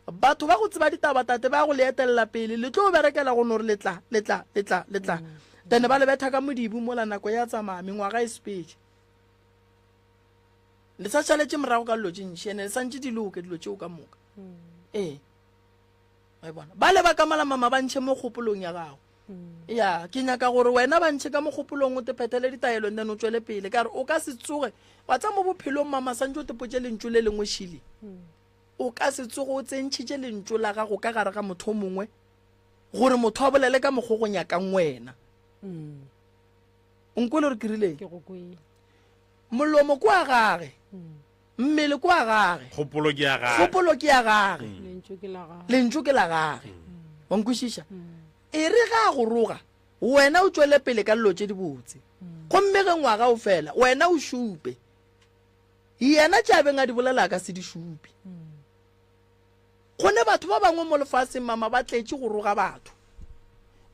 batho ba go tseba ditaba tate ba go le etelela pele, le tlo berekela go no re le tla, le tla, le tla, le tla. Then ba le betha ka modibu mola nako ya tsamaya, mengwaga e sepetše. Le sa šaletše morago ka dilo tše ntši, ene le santše di loke dilo tšeo ka moka. Ee. Wa e bona? Bale ba ka mola mama ba ntšhe mo kgopolong ya gago. Ya, ke nyaka gore wena ba ntšhe ka mo kgopolong o te phethele ditaelo and then o tšwele pele. Ka re o ka se tsoge wa tsa mo bophelong mama santše o te potše lentšu le lengwe šile. O ka se tsoge o tsentšhitše lentšu la gago ka gare ga motho o mongwe gore motho a bolele ka mokgo go nyakang wena. O nkwele gore ke rileng? Ke go kwele. Molomo ke wa gage. Mmele ke wa gage. Kgopolo ke ya gage. Kgopolo ke ya gage. Lentšu ke la gage. Lentšu ke la gage. Wa nkwešiša? E re ga a go roga, wena o tšwele pele ka dilo tše dibotse. Gomme ge ngwaga o fela, wena o šupe. Yena tše a beng a di bolela a ka se di šupe. Go ne batho ba bangwe mo lefaseng, mama, ba tletše go roga batho.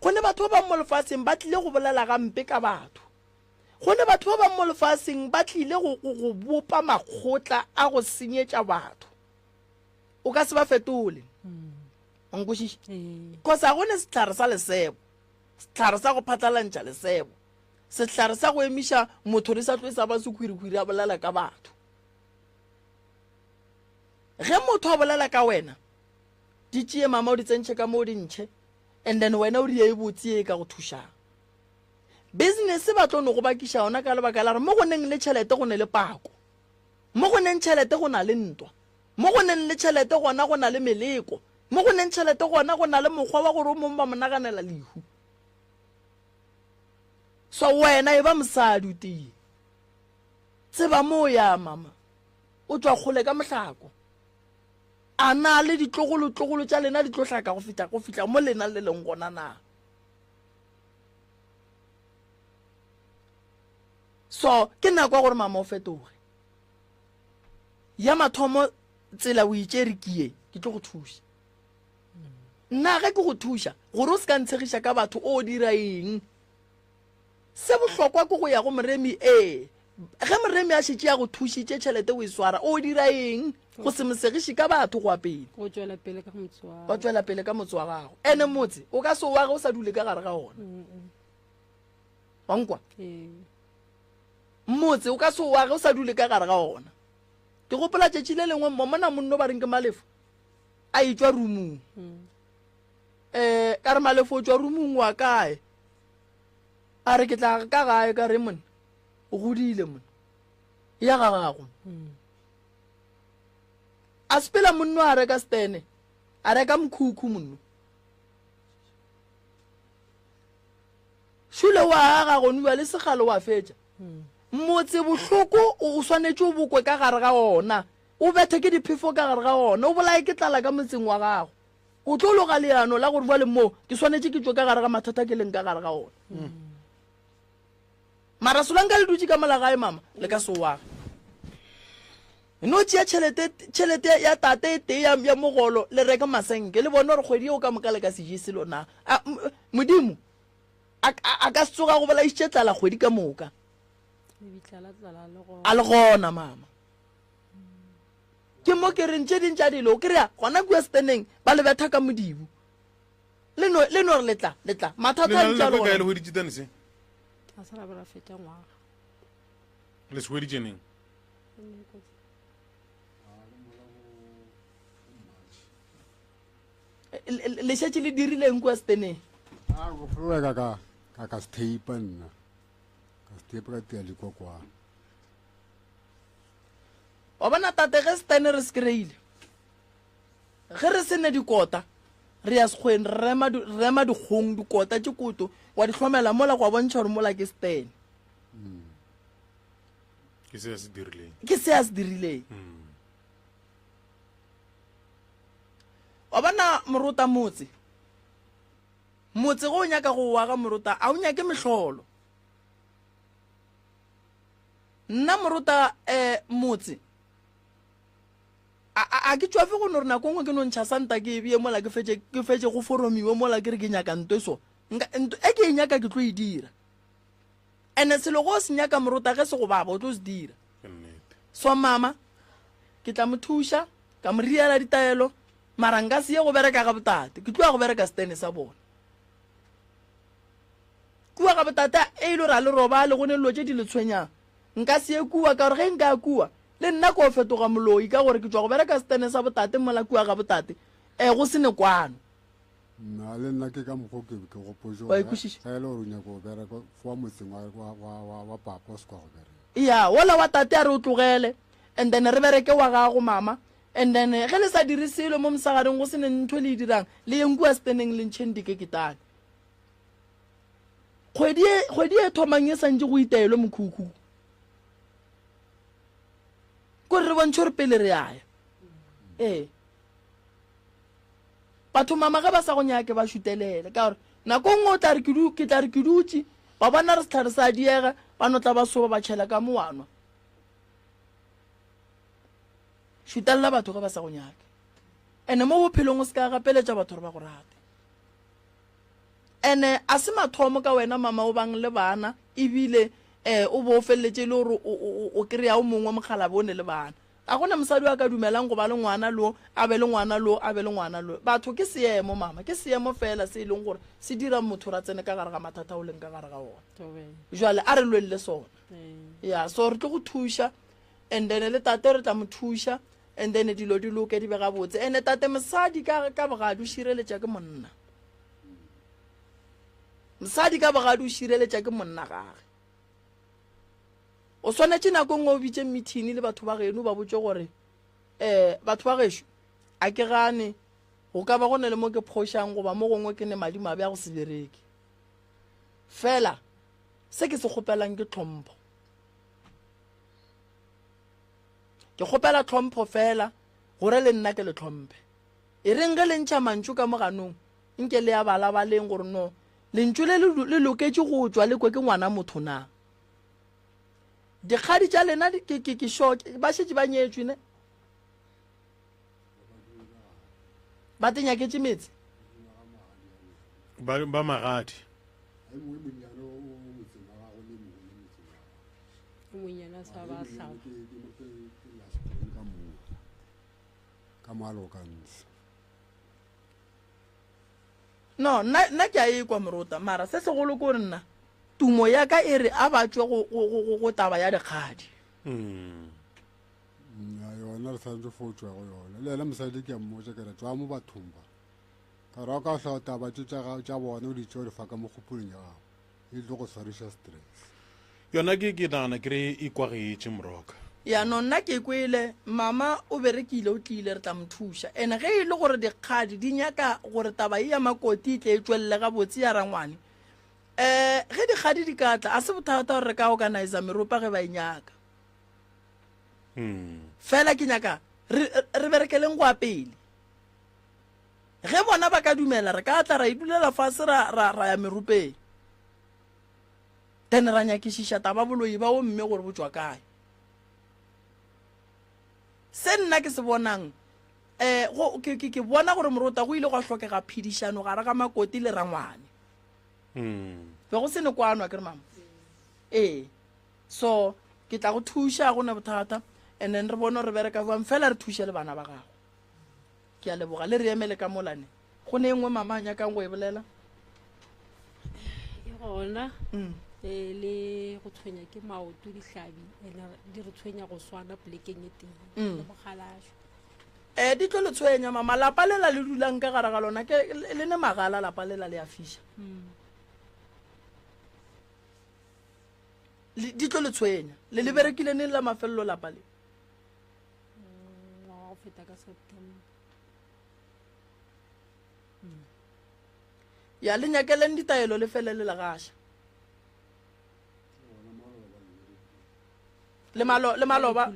Go ne batho ba bangwe mo lefaseng ba tlile go bolela gampe ka batho. Go ne batho ba bangwe mo lefaseng ba tlile go, go, go bopa makgotla a go senyetša batho. O ka se ba fetole. O nkwešiša? Cause ga go ne sehlare sa lesebo, sehlare sa go phatlalantšha lesebo, sehlare sa go emiša motho re sa tlo sa ba sekhwirikhwiri a bolela ka batho. Ge motho a bolela ka wena, di tšee mama o di tsentšhe ka mo o di ntšhe, and then wena o di ye e botse ye e ka go thušang. Business ba tlo no go bakiša yona ka lebaka la gore mo go neng le tšhelete go ne le pako. Mo go neng tšhelete go na le ntwa. Mo go neng le tšhelete gona go na le meleko. Mo go neng tšhelete gona go na le mokgwa wa gore o mongwe ba mo naganela lehu. So wena e ba mosadi o tie. Tseba mo o ya mama. O tšwa kgole ka mohlako. A na le ditlogolo-tlogolo tša lena di tlo hlaka go fihla go fihla mo lena le leng gona na? So ke nako ya gore mama o fetoge. Ya mathomo tsela o itšere ke ye, ke tlo go thuša. Nna ge ke go thuša gore o se ka ntshegiša ka batho o dira eng? Se bohlokwa ke go ya go moremi ee. Ge moremi a šetše a go thušitše tšhelete o e swara o dira eng? Go se mo segiše ka batho go ya pele. Go tšwela pele ka motse wa. Wa tšwela pele ka motse wa gago. Ene motse o ka se o age o sa dule ka gare ga ona. Wa nkwa? Motse o ka se o age o sa dule ka gare ga ona. Ke gopola tšatši le lengwe mona monno ba reng ke Malefo a etšwa rumung. Eh ka re Malefo o tšwa rumung wa kae? A re ke tla ka gae ka re monna o godile monna. Ya ga gago. A sepela monno a reka stene, a reka mokhukhu monno. Šule wa aga gone bjale segalo wa fetša. Motse bohloko o swanetše o bokwe ka gare ga ona, o bethe ke diphefo ka gare ga ona, o bolaye ke tlala ka motseng wa gago. O tlo loga leano la gore bjale mo ke swanetše ke tšwe ka gare ga mathata ke leng ka gare ga ona. Mara solanka le dutše ka mola gae mama, le ka se o age. No tšea tšhelete, tšhelete ya tate e tee ya, ya mogolo le reke masenke le bone gore kgwedi yeo ka moka le ka se je selo na. A, Modimo a, a, a ka se tsoga go bolaišitše tlala kgwedi ka moka. Lebitla la tlala le gona. A le gona mama. Ke mo ke reng tše ding tša dilo o kry-a gona kua steneng ba le betha ka modibo. Le no, le no re le tla, le tla. Mathata Le na a le ntše a nako le e kae le gona. hweditše tane se? A se ra be ra fetša ngwaga. Le se hweditše neng? Le šetše le dirileng kua steneng? A go fologa ka ka ka se nna. Ka se ka tia dikokwana. Wa bona tate ge stene re se kry-ile ge re se ne dikota re ya sekgweng re rema di- re rema dikgong dikota tše koto wa di hlomela mola go bontšha gore mola ke stene. Ke se a se dirileng. Ke se a se dirileng. Wa bona morota motse motse go o nyaka go o aga morota a o nyake mehlolo. Nna morota um motse a a ke tšwafe go no re nako nngwe ke no ntšha santa ke e beye mola ke fetše ke fetše go foromiwe mola ke re ke nyaka nto e so. Nka nto e ke e nyaka ke tlo e dira. Ene selo go se nyaka morota ge se go baba o tlo se dira. So mama ke tla mo thuša ka mo riela ditaelo mara nka se ye go bereka ga botate ke tlo ya go bereka stene sa bona. Kua ga botate e ile gore a le robale go ne dilo tše di le tshwenyang. Nka se ye kua ka gore ge nka ya kua le nna ko fetoga moloi ka gore ke tšwa go bereka stene sa botate mola kua ga botate um go se ne kwano. Nna le nna ke ka mokgwa ke ke gopotse Wa e kwešiša? ge e le gore o nyaka go bereka foa motseng wa, wa, wa, wa, wa papa o se kwa go bereka. Ya wola wa tate a re o tlogele and then re bereke wa gago mama and then ge le sa dire selo mo mosagareng go se ne ntho le e dirang le yeng kua steneng le ntšheng dikeketane. Kgwedi e kgwedi e thomang e santše go itaelwe mokhukhu. Kore re bontšhe gore pele re aya. Ee. Batho mama ge ba sa go nyake ba šutelele ka gore nako nngwe o tla re ke du ke tla re ke dutše ba bona re sehlare sa diega ba no tla ba soba ba tšhela ka mo wa nwa. Šutelela batho ge ba sa go nyake. Ene mo bophelong o se ka gapeletša batho gore ba go rate. Ene a se mathomo ka wena mama o bang le bana ebile um o bo o feleletše e le gore o kry-a o mongwe mokgalabje o ne le bana. Ga go na mosadi yo a ka dumelang go ba le ngwana lo, a be le ngwana lo, a be le ngwana lo. Batho ke seemo mama, ke seemo fela se e leng gore se dira motho gore a tsene ka gare ga mathata a o leng ka gare ga ona. Jwale a re lweng le sona. Ya, so re tlo go thuša and then le tate re tla mo thuša and then dilo di loke di be gabotse. And tate mosadi ka ka bogadi o šireletša ke monna. Mosadi ka bogadi o šireletša ke monna gage. O swanetše nako nngwe o bitše meeting le batho ba geno ba botše gore um batho ba gešo a ke gane go ka ba go ne le mo ke phošang goba mo gongwe ke ne madimabe a go se bereke. Fela se ke se kgopelang ke tlhompho. Ke kgopela tlhompho fela gore le nna ke le tlhomphe. E reng ge le ntšha mantšu ka mo ganong nke le ya balabaleng gore no lentšu le le loketše go tšwa le kwe ke ngwana motho na. Dikgadi tša lena ke ke ke sure ba šetše ba nyetšwe ne. Ba te nyaketše metse. Ba ba magadi. Monyana sa ba hlaba. Ka moalokantshe. No, nna, nna ke a e kwa morota, mara se segolo ke gore nna tumo ya ka e re a ba tšwe go, go, go, go, go taba ya dikgadi. Mm. Ya yona re swanetše fo tšwa go yona. Le yena mosadi ke a mmotša ke re tšwa mo bathong ba. Ka re ka hloka taba tše tša tša bona o di tšea o di fa ka mo kgopolong ya gago. E tlo go swariša stress. Yona ke ke nagana ke re e kwagetše moroka. Ya no nna ke kwele mama o berekile o tlile re tla mo thuša ene ge e le gore dikgadi di nyaka gore taba ye ya makoti e tle e tšwelele gabotse ya rangwane um ge dikgadi di ka tla a se bothata gore re ka organizer meropa ge ba e nyaka fela ke nyaka re re berekeleng go ya pele ge bona ba ka dumela re ka tla ra e dulela fase ra ra ra ya meropeng Then ra nyakišiša taba boloi ba wo mme gore bo tšwa kae. Se nna ke se bonang eh go ke ke ke bona gore morota go ile gwa hlokega phedišano gare ga makoti le rangwane. Be go se ne kwanwa ke re mama. Ee. So ke tla go thuša go ne bothata and then re bone gore re bereka jwang fela re thuše le bana ba gago. Ke a leboga le re emele ka mola ne. Go ne e nngwe mama a nyakang go e bolela? E gona. Mm. E, le go tshwenya ke maoto dihlabi ene di re tshwenya go swana polekeng e tee mm. le mogalašo. Eh, di tlo le tshwenya mama lapa lela le dulang ka gare ga lona ke le ne magala lapa lela le a fiša Le- di tlo le tshwenya le le berekile neng la mafelelo lapa le Ngwaga go feta ka September. Ya le nyakeleng ditaelo le fele le le gaša le malo le maloba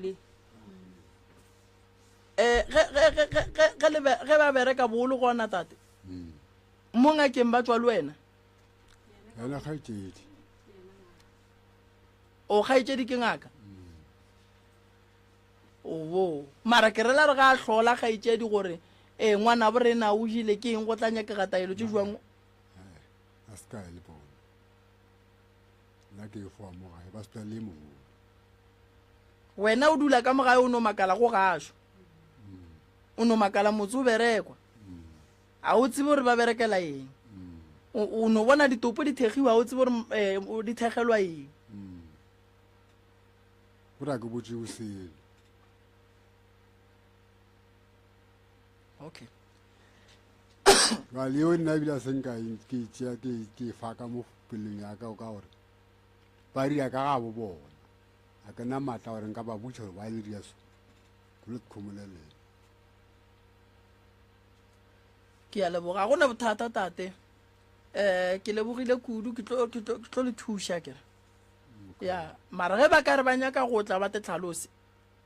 eh ge ge ge ge ge le ge ba bereka bolo gona tate mo ngakeng ba tswa le wena yena kgaetšedi o kgaetšedi ke ngaka owo mara ke rela re ga a hlola kgaetšedi gore ee ngwana bo rena o jile ke eng go tla nyakega taelo tše jwang a se ka le bona nna ke foa mo gae ba sepela le mogolo Wena o dula ka mo gae o no makala go gašwa. O no makala motse o berekwa. A o tsebe gore ba berekela eng. O no bona ditopo di thegiwa, o tsebe gore eh, di thegelwa eng. Gore a ke botse o selo. Okay. Jwale eo nna ebile a se nka e, ke e tšea ke e fa ka mo pelong ya ka ka gore ba ria ka ga bo bona a ke na maatla gore nka ba botša gore ba le ria so ke lo tkgomoleleng Ke a leboga go ne bothata tate um ke lebogile kudu ke tlo ke tlo ke tlo le thuša kere ya mara ge ba ka re ba nyaka go tla ba te tlhalose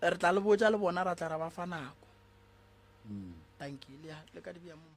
re tla le botša le bona ra tla ra ba fa nako tanki le ya le ka di bea mo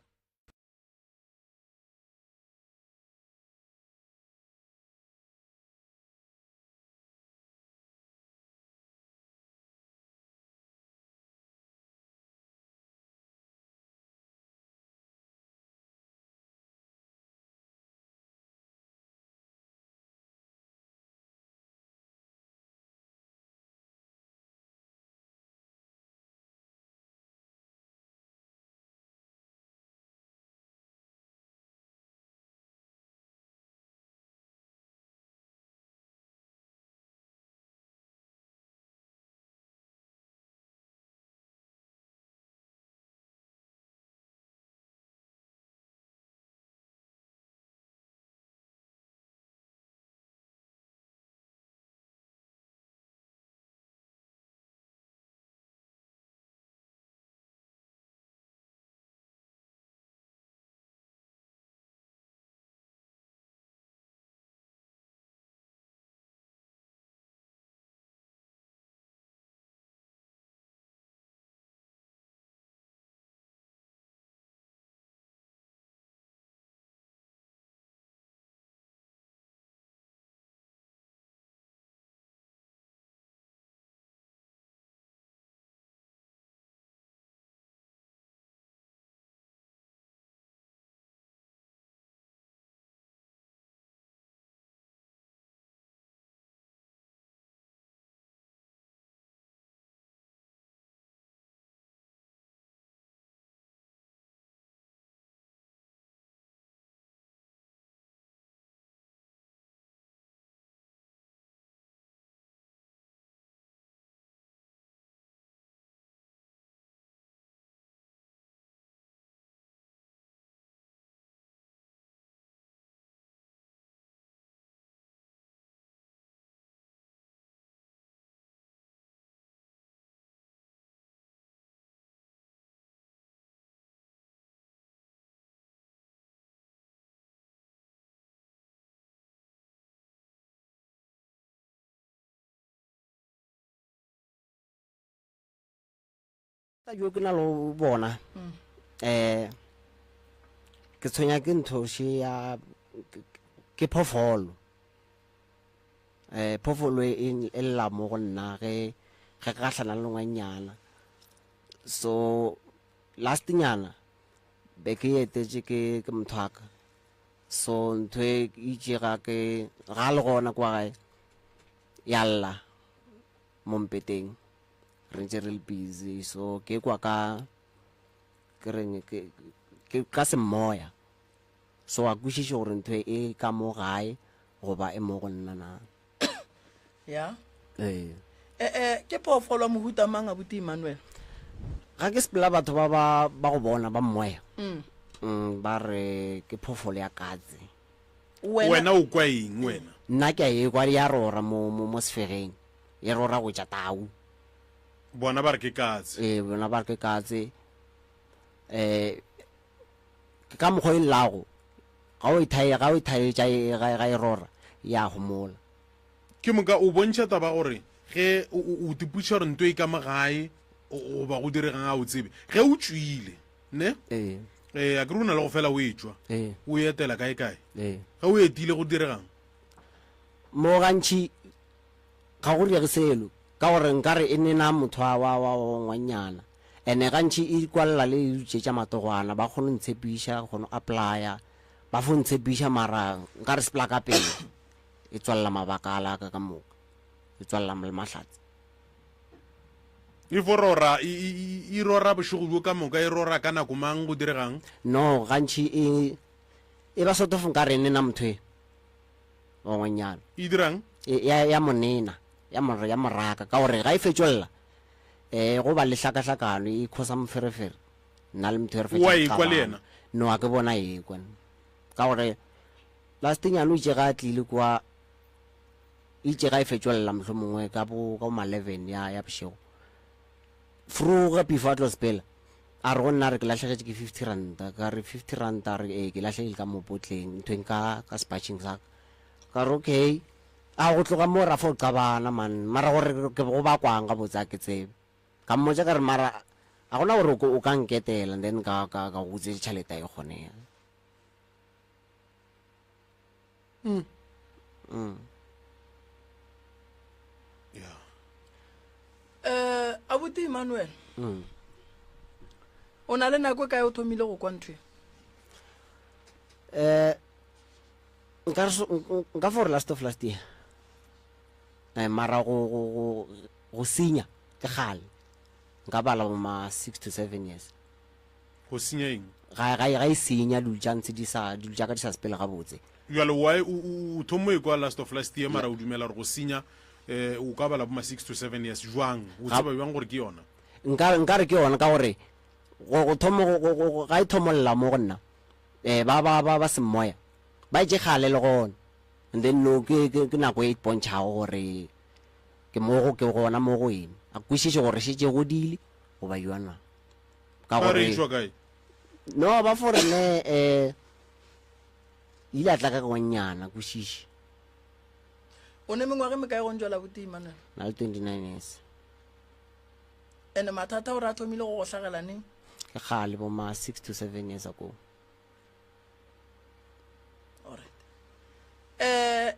Jo ke na le bona um ke tshwenya ke ntho še ya ke phoofolo um phoofolo e e lla mo go nna ge ge ke gahlana le ngwannyana so last nyana be ke etetše ke ke motho wa ka so ntho e itše ga ke ga le gona kwa gae ya lla mo mpeteng re ntše re le busy so ke kwa ka ke reng ke ke ka semoya so a kwešiše gore ntho e ka mo gae goba e mo go nna na ya ee eh eh ke phoofolo ya mohuta mang abuti Emmanuel? Ga ke sepela batho ba ba ba go bona ba mmoya. Mm, ba re ke phofolo ya katse. Wena o kwa eng wena? Nna ke a e kwa ya rora mo mo mo sefegeng. E rora go tša tau. Bona ba re ke katse. Ee, bona ba re ke katse. Eh ke ka mokgwa e llago. Ga o e thae ga o e thaetša e ga e rora ya homola. Ke moka o bontšha taba gore ge o tipotšiša gore nto e ka mo gae goba go diregang a o tsebe ge o tšwile ne ee ee a kere o na le go fela o e tšwa ee o etela kae kae ee ge o etile go diregang mo gantši ga go direge selo ka gore nkare e nena motho wa wa wa wa ngwannyana ene gantši e kwalela le dutše tša matogwana ba kgone ntshepiša kgone applya ba fo ntshepiša mara nkare sepela ka pele e tswalela mabaka a la ka ka moka e tswalela le mahlatse e fo rora e, e, e, e rora bošego bjo ka moka e rora ka nako mang go diregang no gantši e e ba sort of nka re nena motho e wa ngwanyana e dirang e, ya, ya monena ya mo ya moraka ka gore ga e fetšolla eh go ba le hlakahlakano e khosa moferefere nna le motho e re fetša Wa go ekwa le qabana. yena? No a ke bona e kwa ka gore Last-nyana o itše ga a tlile kwa, itše ga e fetšwelela mohlomongwe ka bo ka bo ma-11 ya, ya bošego. Froga before a tlo sepela, a re go nna a re ke lahlegetše ke 50 ranta, ka re 50 ranta, a re ee ke lahlegile ka mo potleng, nthweng ka ka sepatšheng sa ka. Ka re okay, a go tloga moo ra fo qabana man, mara gore ke go bakwang gabotse a ke tsebe. Ka mmotša ka re mara a gona gore o ka nketela and then ka ka ka go utswetša tšhelete a e kgonega. Mm. Yeah. Eh, abuti Emmanuel. Mm. O na le nako e kae o thomile go kwa ntho e? Eh nka re so- nk- nka fo re last of last year. Eh mara go go go go senya ke kgale. Nka bala bo ma 6 to 7 years. Go senya eng? Ga ga ga e senya dilo tša ntse di sa dilo tša ka di sa sepele gabotse. Bjale why o o thomo e kwa last of last year mara o dumela gore go senya eh o ka bala bo ma 6 to 7 years jwang? O tseba bjang gore ke yona? Nka nka re ke yona ka gore go go thomo go go ga e thomolla mo go nna eh ba ba ba ba semoya ba itše kgale le gona and then no ke ke ke nako e ipontšhago gore ke mo go ke gona mo go eng a kwešiše gore šetše godile goba jwang na. Ka Ba gore re tšwa kae? No, ba fo re ne eh ile a tla ka gonyana kwešiše. O ne mengwaga e mekae go ntšwela buti Emmanuel? Na le 29 years. Ene mathata o re a thomile go go hlagela neng? Ke kgale bo ma 6 to 7 years ago. Alright. Eh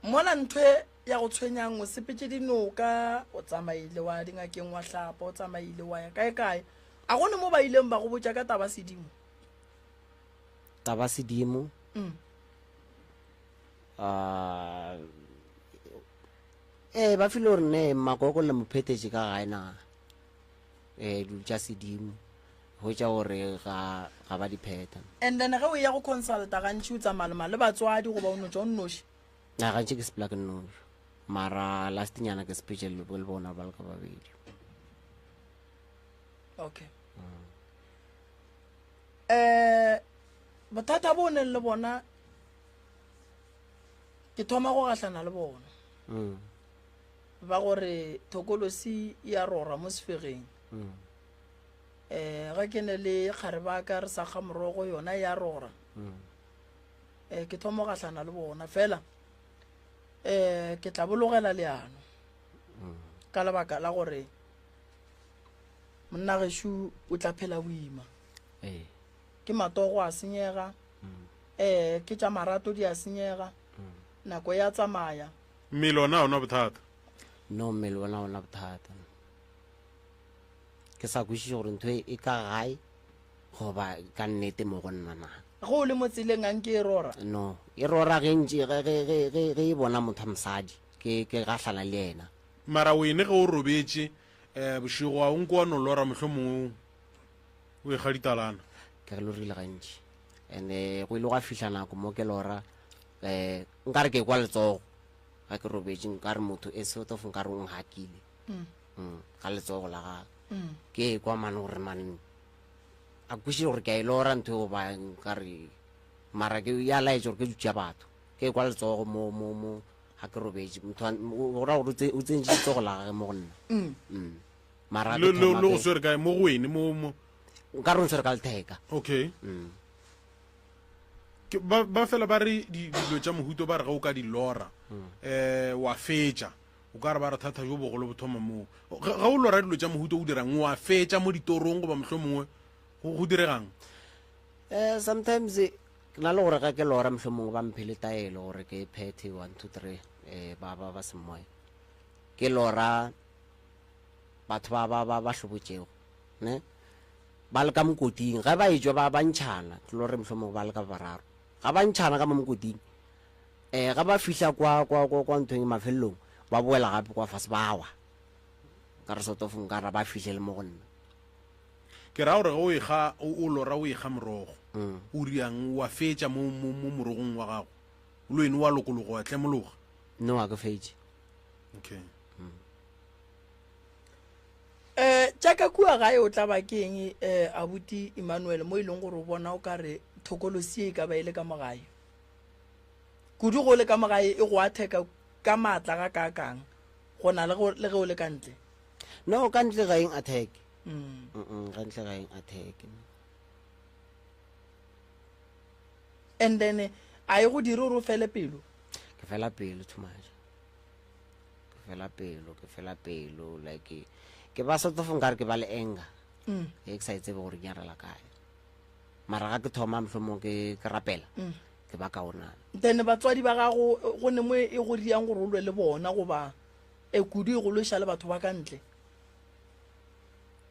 mola ntho e ya go tshwenyang o sepetše dinoka o tsamaile wa dingakeng wa hlapa o tsamaile wa ya kae kae a gone mo ba ileng ba go botša ka taba sedimo Taba sedimo. Mm. Ah eh ba file gore ne makoko le mophetetše ka gae na eh dilo tša sedimo hwetša gore ga ga ba di phetha and then ge o ya go consulta gantši o tsamaya le le batswadi goba o no tšwa o nnoši na gantši ke sepela ke nnoši mara last nyana ke sepetse le le bona ba le ka babedi okay eh bothata bo o neng le bona ke thoma go gahlana le bona mm. ba gore thokolosi ya rora mo sefegeng Mm. eh ga ke ne le kgare ba ka re sa ga morogo yona ya rora Mm. eh ke thoma go gahlana le bona fela eh ke tla bologela leano ka lebaka la gore monna gešo o tla phela boima Ee. ke matogo a senyega eh ke tša marato di a senyega nako ya tsamaya Mmele ona ona bothata. No mmele ona ona bothata. Ke sa kwešiše gore ntho e ka gae goba ka nnete mo go nna na. Ge o le mo tseleng a nke e rora? No, e rora ge ntše ge ge ge ge ge e bona motho wa mosadi ke ke gahlana le yena. Mara wene ge o robetše um bošego a o nko wa no lora mohlomongwe o ekga ditalana? Ke re lorile gantši and-e go ile gwa fihla nako mo ke lora um nkare ke kwa letsogo ga ke robetše nkare motho e sort of nkare o nhakile mm, ka letsogo la gagwe. Ke e kwa mane gore mane a kwešiše gore ke a e lora ntho eo goba nkare mara ke ya laetša gore ke dutša batho. Ke kwa letsogo mo mo mo ga ke robetše motho a- o o ra gore o tse- o tsentše letsogo la gage mo go nna. Mara ga Le ke le thoma le go ke- swere kae mo go wene mo mo nkare o ntshwere ka letheka. Okay. Ke ba ba fela ba re di- dilo tša mohuto ba re ge o ka di lora eh wa fetša o ka re ba re thata jo bogolo bo thoma moo. Ge ge o lora dilo tša mohuto o dirang wa fetša mo ditorong goba mohlomongwe go go diregang? Sometimes ke na le gore ge ke lora mohlomongwe ba mphile taelo gore ke phethe 1 2 3 eh ba ba ba semoya. Ke lora batho ba ba ba ba hlobotšego ne ba le ka mokoting ge ba etšwa ba ba ntšhana ke lore mohlomongwe ba le ka bararo ga ba ntšhana ka mo mokoting eh ga ba fihla kwa kwa kwa kwa nthong mafelelong ba boela gape kwa fase ba wa ka re sort of nka ra ba fihle le mo go nna. Ke ra gore ge o ekga o lora o ekga morogo o riang wa fetša mo mo mo morogong wa gago le wene wa lokologa wa tlemologa? No, ga ke fetše. Okay. Um tša ka kua gae o tla ba ke eng um abuti Emmanuel mo e leng gore o bona o ka re thokolosi ye e ka ba e le ka mo gae kudu go le ka mo gae e go atheka ka maatla ga kaakang go na le ge o le ka ntle? No, ka ntle ga eng attack. Mm. Ka ntle ga eng attack. And then a e go dire gore o fele pelo? Ke fela pelo too much. Ke fela pelo, ke fela pelo like ke ba sort of nkare ke ba le anger. E ke sa e tsebe gore ke nyarela kae. Mara ga ke thoma mohlomong ke ke rapela. Ke ba kaonana. Then batswadi ba gago go ne mo e go diang gore o lwe le bona goba e kudu e go lweša le batho ba ka ntle?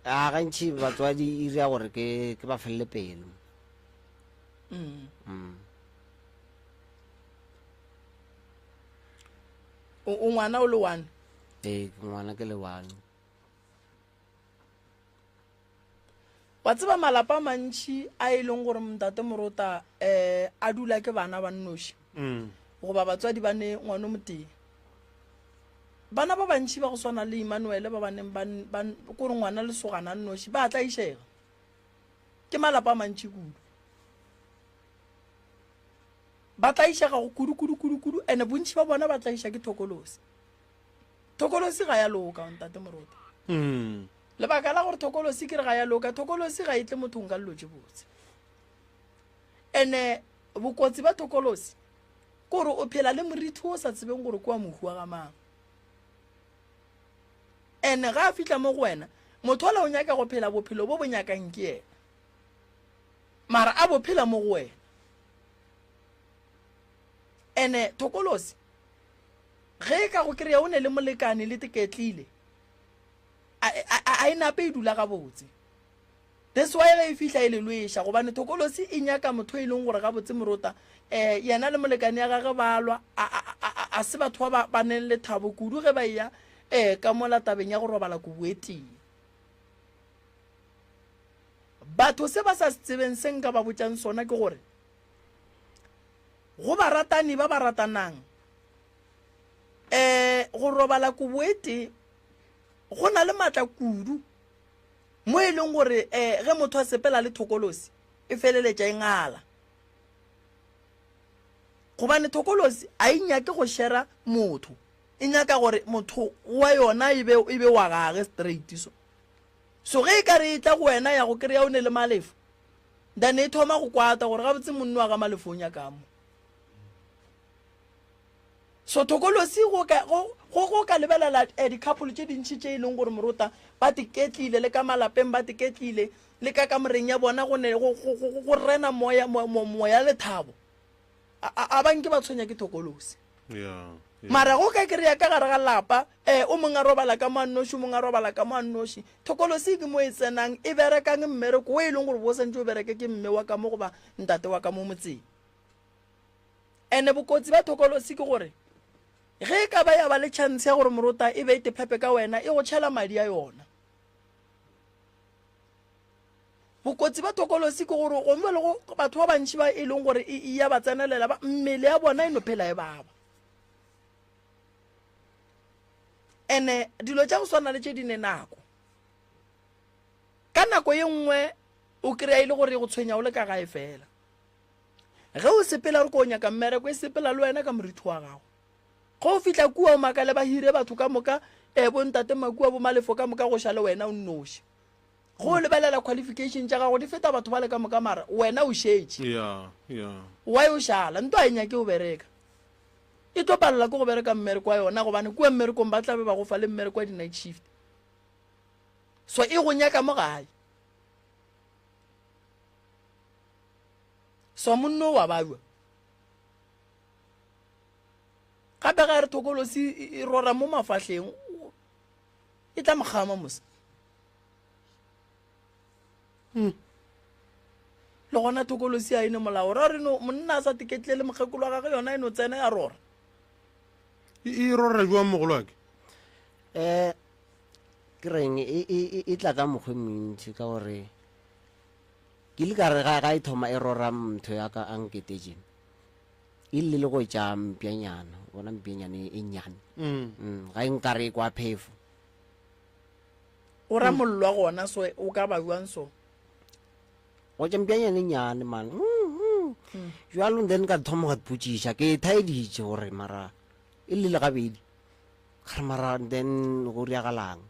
A gantši batswadi e dira gore ke ke ba felele pelo. O o ngwana o le one? Ee, ke ngwana ke le one. Wa tseba malapa a mantši a e leng gore ntate Morota um a dula ke bana ba nnoši goba batswadi ba ne ngwana o motee. Bana ba bantši ba go swana le Emmanuel ba ba neng ba ba kore ngwana lesogana a nnoši ba tlaišega. Ke malapa a mantši kudu. Ba tlaišega go kudu kudu kudu kudu ene bontši ba bona ba tlaiša ke thokolosi. Thokolosi ga ya loka ntate Morota. Lebaka la gore thokolosi ke re ga ya loka, thokolosi ga e tle mothong ka dilo tše botse. Ene bokotsi ba thokolosi ke gore o phela le morithi o sa tsebeng gore ke wa mohu wa ga mang. Ene ga a fihla mo go wena, motho ola o nyaka go phela bophelo bo bo nyakang ke yena. Mara a bo phela mo go wena. Ene thokolosi ge e ka go kry-a o ne le molekane le teketlile, a, a, a e nape e dula gabotse. That's why ge e fihla e le lweša, gobane thokolosi e nyaka motho e leng gore gabotse morota, eh, yena le molekane ya gage ba lwa, a, a, a, a, a se batho ba ba neng lethabo kudu ge ba eya, eh, ka mola tabeng ya go robala kobo e tee. Batho se ba sa se tsebeng se nka ba botšang sona ke gore, go baratani ba ba ratanang, eh, go robala kobo e tee go na le matla kudu mo e leng gore um ge motho a sepela le thokolosi e feleletša e ngala, gobane thokolosi a e nyake go shera motho, e nyaka gore motho wa yona e be, e be wa gage straight. So so ge e ka re e tla go wena ya go kry-a o ne le malefo, then e thoma go kwata gore gabotse monno wa ga malefo o nyaka mo. So thokolosi go ka, go, go, go ka lebelela eh, di-couple tše dintši tše e leng gore morota ba teketlile le ka malapeng ba teketlile le ka kamoreng ya bona go ne go, go, go, go rena moya, mo, mo, moya lethabo. A, a, a ba nke ba tshwenya ke thokolosi. Yeah, yeah. Mara go ka kry-a ka gare ga lapa eh, o mongwe a robala ka mo a nnoši, o mongwe a robala ka mo a nnoši. Thokolosi ke mo e tsenang e berekang mmereko o e leng gore bo santse o bereke ke mme wa ka mo goba ntate wa ka mo motseng. Ene bokotsi ba thokolosi ke gore ge e ka ba ya ba le chance ya gore morota e be e tephepe ka wena, e go tšhela madi a yona. Bokotsi ba thokolosi ke gore gongwe le go batho ba bantši ba e leng gore e, e ya ba tsenelela, ba, mmele ya bona e no phela e baba. Ene dilo tša go swana le tše di ne nako. Ka nako ye nngwe o kry-a e le gore e go tshwenya o le ka gae fela. Ge o sepela re ko o nyaka mmereko, e sepela le wena ka morithi wa gago. Ge o fihla kua o makale ba hire batho ka moka, e bo ntate Makua bo Malefo ka moka go šale wena o nnoši. Ge o lebelela qualification tša gago di feta batho bale ka moka mara wena o šetše. Yeah, yeah. Why o šala? Nto a e nyake o bereka. E tlo palela ke go bereka mmereko wa yona gobane kua mmerekong ba tla be ba go fa le mmereko wa di-night shift. So e go nyaka mo gae. So monno wa bajwa. Gape ga re thokolosi e rora mo mafahleng e tla mokgama mose. Hmm. Le gona thokolosi a ene molao ra re no monna a sa teketle le mokgekolo wa gagwe yona e no tsena ya rora. E rora jwang mogolo wake? Eh ke reng e, e, e, e tla ka mokgwa e mentši ka gore ke ile ka re ga ga e thoma e rora motho ya ka a nketetše e lle le go tša mpjanyana bona mpjanyana e nnyane mm. Ga e nkare e kwa phefo. O ra mollo wa gona so o ka ba jwang so? Go tša mpjanyana e nnyane man. Jalo then ka thoma go ipotšiša ke thaeditše gore mara e llile gabedi. Ga re mara then go riagalang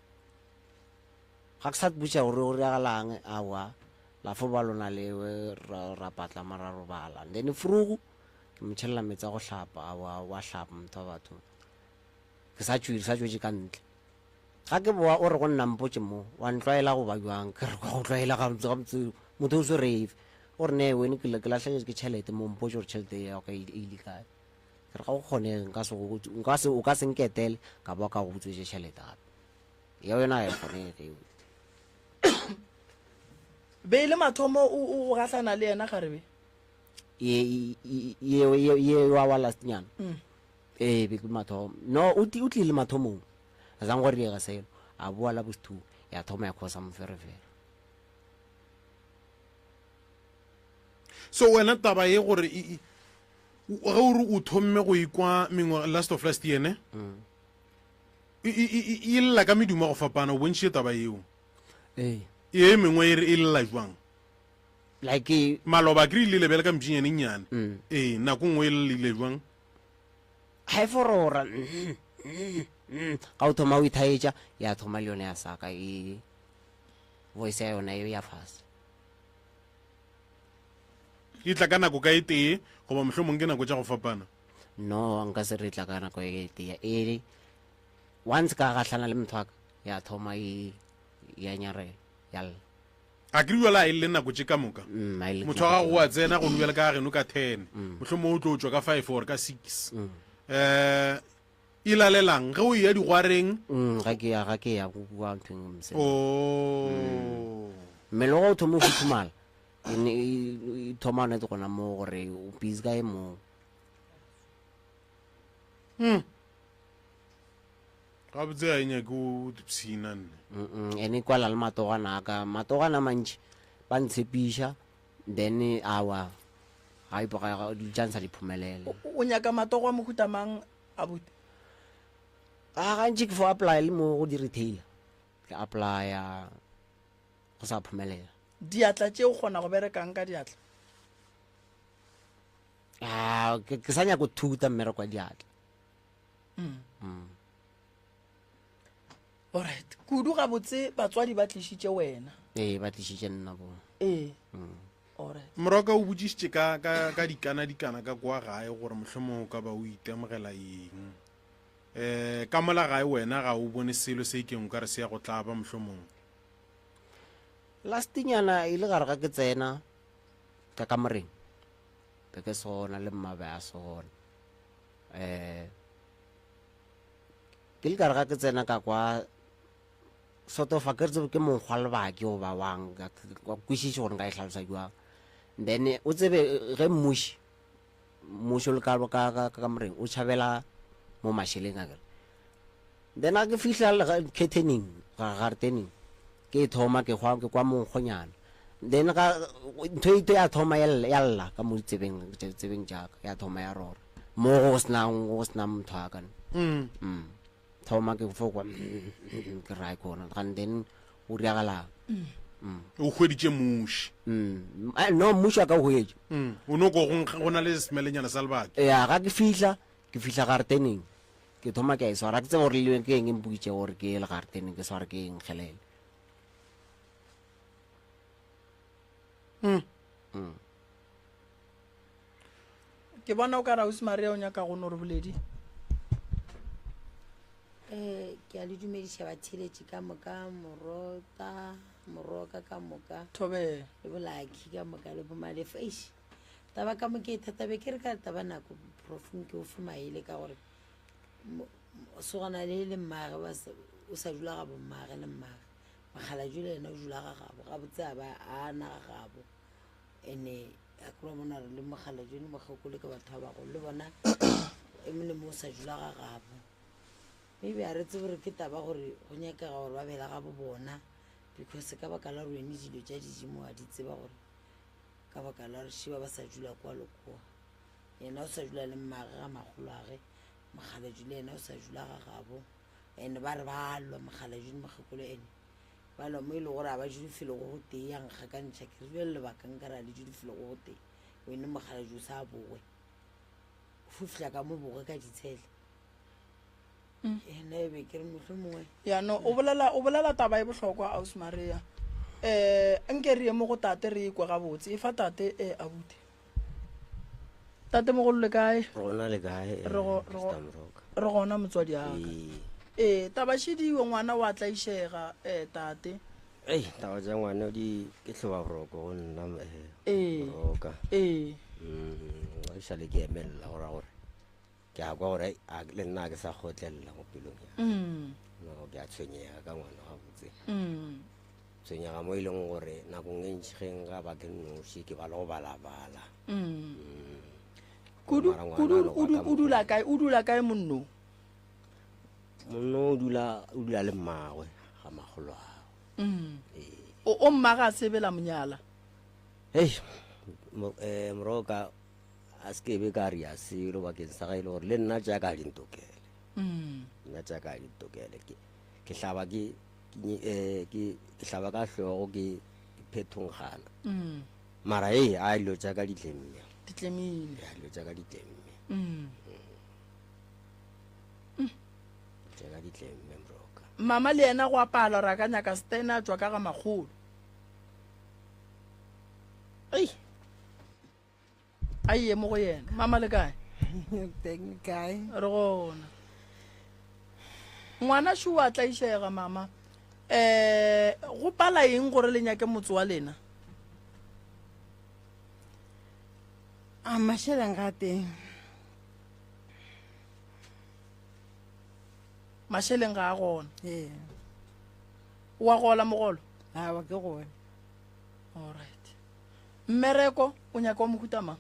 ga ke sa botša gore go riagalang aowa la fo ba lona lewe ra patla mara robala then frugu ke mo tšhelela meetse a go hlapa aowa wa hlapa motho wa batho ke sa tšwile sa tšwetše ka ntle ga ke boa o re go nna mpotše mo wa ntlwaela go ba jwang ke re go tlwaela ga gabotse motho o swereve o re ne wene ke lahlegetše ke tšhelete mo mpotše gore tšhelete ya ka e ile kae. Ke re ga go kgonege, nka se go, nka se, o ka se nketele, ka boa ka go utswetša tšhelete gape. Yeo yona ga e kgonege eo. Be e le mathomo o, o gahlana le yena kgarebe? Ye, ye, ye, ye wa wa last nyana. Ee, be ke mathomo. No, o o tlile mathomong. A zang go riega selo. A boa la bosthu, ya thoma ya khosa moferefere. So wena taba ye gore e, ge o re o thomme go ikwa mengwaga last of last year ne e, e, e, e lla ka medumo ya go fapana o bontšhitše taba yeo ee e mengwe e re e lla jwang like maloba ke re ile lebele ka mpšinyane nnyane mm. ee nako nngwe e llile jwang ga e forora ga o thoma o ithaetša ya thoma le yone ya saka e voice ya yona e ya fase E tla ka nako ka e tee goba mohlomong ke nako tša go fapana? No, nka se re tla ka nako e tee. E once ka gahlana le motho wa ka, ya thoma e ya nyarela, ya lla. A ke re bjale a e lle nako tše ka moka? Mm, a e lle Motho wa gago o a tsena gone bjale ka geno ka ten, mohlomong o tlo tšwa ka five or ka six. Eh, e lalelang ge o eya digwareng? Mm, ga ke ya, ga ke ya go bua nthong mosebetsi. Oh. Mmele wa gago o thoma o futhumala. E ne e thoma nete gona moo gore o busy ka e moo. Hmm. Gabotse ga e nyake o dipshina nne. Mm ene kwala le matogwana a ka matogwana a mantši ba ntshepiša then awa ga e ga di tša di phumelele. O nyaka matogo a mohuta mang abuti? A gantši ke fo apply le mo go di retailer ke applya go sa phumelela. Diatla tše o kgona go berekang ka diatla? Ah, ke, ke sa nyako thuta mmereko wa diatla. Mm. Mm. Alright. Kudu gabotse batswadi ba tlišitše wena. Ee, ba tlišitše nna bo. Ee. Mm. Alright. Moroka o botšišitše ka, ka, ka dikana dikana ka kwa gae gore mohlomong o ka ba o itemogela eng. Eh, ka mola gae wena ga o bone selo se ikeng o ka re se ya go tlaba mohlomong. Lastnyana e le gare ga ke tsena ka kamoreng be ke sona le mma be a sona um ke le gare ga ke tsena ka kwa sort of ke re tsebe ke mokgwa lebaki goba wang ka kwešiše gore nka e hlalosa jwang. Then o tsebe ge mmuši mmušo le ka ka ka kamoreng o tšhabela mo mašeleng akere. Then ga ke fihla curtaining garetening ke thoma ke kwa ke kwa monkgonyana then ga ntho e ya thoma ya lla ka mo ditsebeng tsebeng tša ka ya thoma ya rora mo go senang go sena motho a ka mm. Thoma ke fo kwa ke ra kona and then o riagalang. O hweditše muši. Mm. Eh, no mmuši a ka o hwetša. Mm. O no ko go na le semelenyana sa lebaka. Ya, ga ke fihla, ke fihla garteneng. Ke thoma ke a e swara. Ke tsebe gore le ke eng e mpoditše gore ke ye le garteneng ke sware ke eng kgelele. Mm. Mm. Ke bona o ka re ausi Maria o nyaka go no re boledi. Eh, ke a le dumediša batheeletši ka moka, morota, moroka ka moka. Thobela. Le bolaki ka moka le bomalefo. Eish, taba ka moka e thata be ke re ka taba nako prof nke o fe maele ka gore sogana le le mmage ba o sa dula ga bommage le mmage. Mokgalajwe le yena o dula ga gabo, gabotse a ba a na ga gabo. Ene a ke ba bona re le mokgalajwe le mokgekolo ke batho ba bagolo le bona e mongwe le mongwe o sa dula ga gabo. Maybe a re tsebe gore ke taba gore go nyakega gore ba bela ga bo bona because ka baka la gore wene dilo tša didimo wa di tseba gore ka baka la gore šiba ba sa dula kwa le kwa. Yena o sa dula le mmage ga makgoloage, mokgalajwe le yena o sa dula ga gabo. And ba re ba lwa mokgalajwe le mokgekolo ene ba lwa mo e le gore a ba dule felo go go tee ya nkgakantšha ke re bjale lebaka nka re a le dule felo go go tee wene mokgalajwe o sa bowe o fo fihla ka mo boge ka ditshele. Ena e be ke re mohlomongwe. Ya no, o bolela, o bolela taba e bohlokwa, Ausi Maria. Eh, nke re ye mo go tate re ikwe gabotse. Efa tate eh abuti. Tate mogolo le kae? Rona le kae? Re go, re go, Mr. Moroka. re gona motswadi aka. Ee. Ee, taba šidiwe ngwana wa tlaišega eh tate. Ei, taba tša ngwana di ke hloba boroko go nna eh Ee. Moroka. Ee. E šale ke emelela go ra gore Ke a kwa gore a le nna a ke sa kgotlelela mo pelong ya mm. nako ke a tshwenyega ka ngwana gabotse mm. tshwenyega mo e leng gore nakong e ntši ge nka ba ke noši ke ba le go balabala mm. mm. kudu kudu o dula kae o dula kae monno monno o dula o dula le mmagwe ga magolo ago mm. o o mmaga a sebela monyala hei eh, moroka A se ke be ka ria selo bakeng sa ge e le gore le nna tša ka di ntokele. Nna tša ka di ntokele. Ke, ke hlaba ke, ke, eh, ke, ke hlaba ka hlogo ke, ke phethongana. Mara ee, a dilo tša ka di tlemme. Di tlemile. Ya, dilo tša ka di tlemme. Tša ka di tlemme, Mroka. Mama le yena go a pala gore a ka nyaka Stan a tšwa ka ga makgolo. Ei. A ye mo go yena. Mama le kae? Teng kae? Re gona. Ngwana šo a tlaišega mama. Eh go pala eng gore le nyake motse wa lena? A masheleng ga teng. Masheleng ga a gona. Ee. Wa gola mogolo? Awa ke gona. All right. Mmereko o nyaka wa mohuta mang?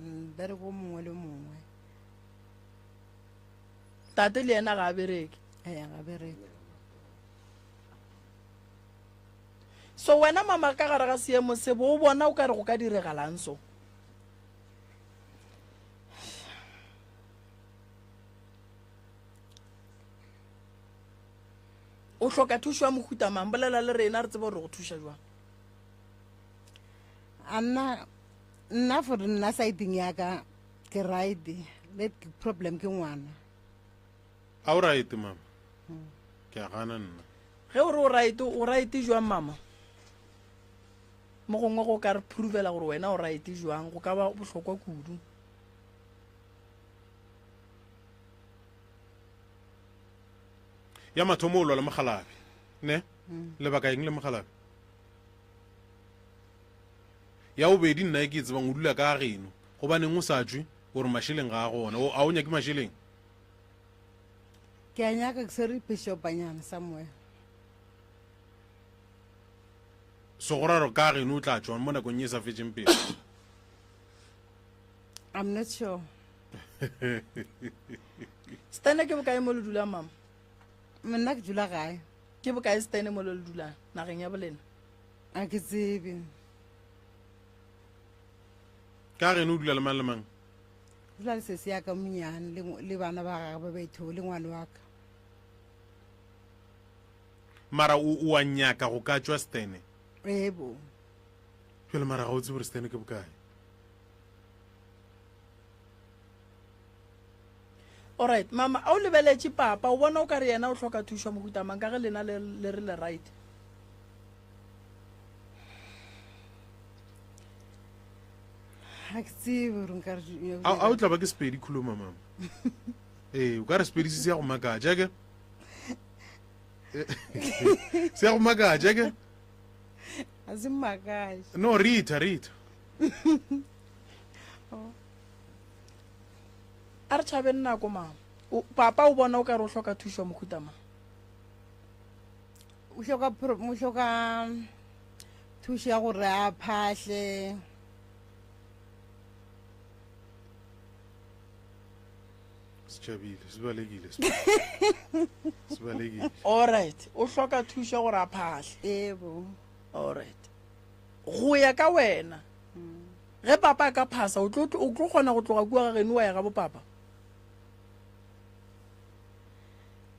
Mmereko o mongwe le mongwe. Tate le yena ga a bereke. Ee, ga bereke. So wena mama ka gare ga seemo se bo o bona o ka re go ka diregalang so? O hloka thušo ya mohuta mang? Bolela le rena re tsebe gore re go thuša jwang. A nna nna for nna sideng ya ka ke right le problem ke ngwana. A o right mama? Ke a gana nna. Ge o re o right, o right jwang mama? Mo gongwe go ka re provela gore wena o right jwang, go ka ba bohlokwa kudu. Ya mathomo o lwa le mogalabi ne? Lebaka eng le mogalabi? Ya bobedi nna e ke e tsebang o dula ka geno gobaneng o sa tšwe o re mašeleng ga a gona o a o nyake mašeleng? Ke a nyaka ke swere bishopanyana somewhere. So go ra gore ka geno o tla tšwa mo nakong ye e sa fetšeng pelo? I'm not sure. Stene ke bokae mo le dulang mama? Nna ke dula gae. Ke bokae Stene mo le le dulang nageng ya bolena? A ke tsebe. Ka geno o dula le mang le mang? Dula le sesi ya ka monyane le, le bana ba gagwe ba baitho le ngwane wa ka. Mara o o a nyaka go ka tšwa Stene? Ebo. Bjale mara ga o tsebe gore Stene ke bokae. Alright, mama, a o lebeletše papa, o bona o ka re yena o hloka thušo ya mohuta mang ka ge lena le, le re le right? Ga ke tsebe gore nka re. A a o tla ba ke Sepedi khuluma mama. Ee, o ka re Sepedi se se ya go makatša ke. Se ya go makatša ke. Ga se mmakatše. No, Rita, Rita. A re tšhabeng nako mama. O, papa o bona o ka re o hloka thušo ya mohuta mang? O hloka o hloka thušo ya gore a phahle. Se tšhabile, se balekile. Se balekile. Alright, o hloka thušo ya gore a phahle. Ebo. Alright. Go ya ka wena, Ge papa a ka phasa, o tlo, o tlo kgona go tloga kua ga geno wa ya ga bopapa?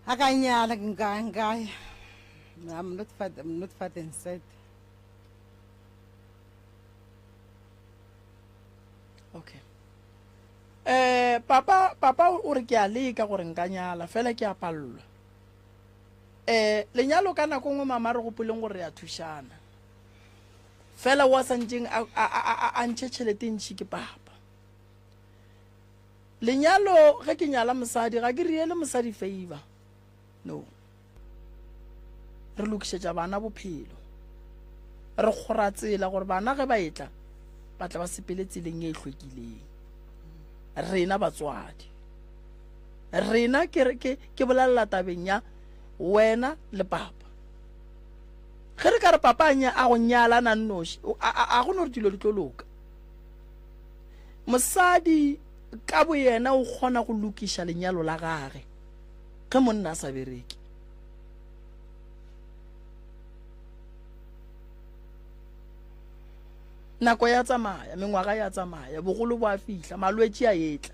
A ka nyala, nka, nka ya. I'm not fat, I'm not fat and sad. Okay. Eh, papa, papa o re ke a leka gore nka nyala, fela ke a palelwa. Eh, lenyalo ka nako nngwe mama re gopoleng gore re a thušana. Fela o a santšeng a, a, a, a, a ntšhe tšhelete e ntši ke papa. Lenyalo, ge ke nyala mosadi, ga ke riele mosadi favor. No. Re lokišetša bana bophelo. Re kgora tsela gore bana ge ba etla, ba tla ba sepele tseleng e hlwekileng. Rena batswadi. Rena ke, ke, ke bolelela tabeng ya wena le papa. Ge re ka re papa a go nyala na nnoši, a go no re dilo di tlo loka. Mosadi ka boyena o kgona go lokiša lenyalo la gage ge monna a sa bereke. Nako ya tsamaya, mengwaga ya tsamaya, bogolo bo a fihla, malwetši a etla.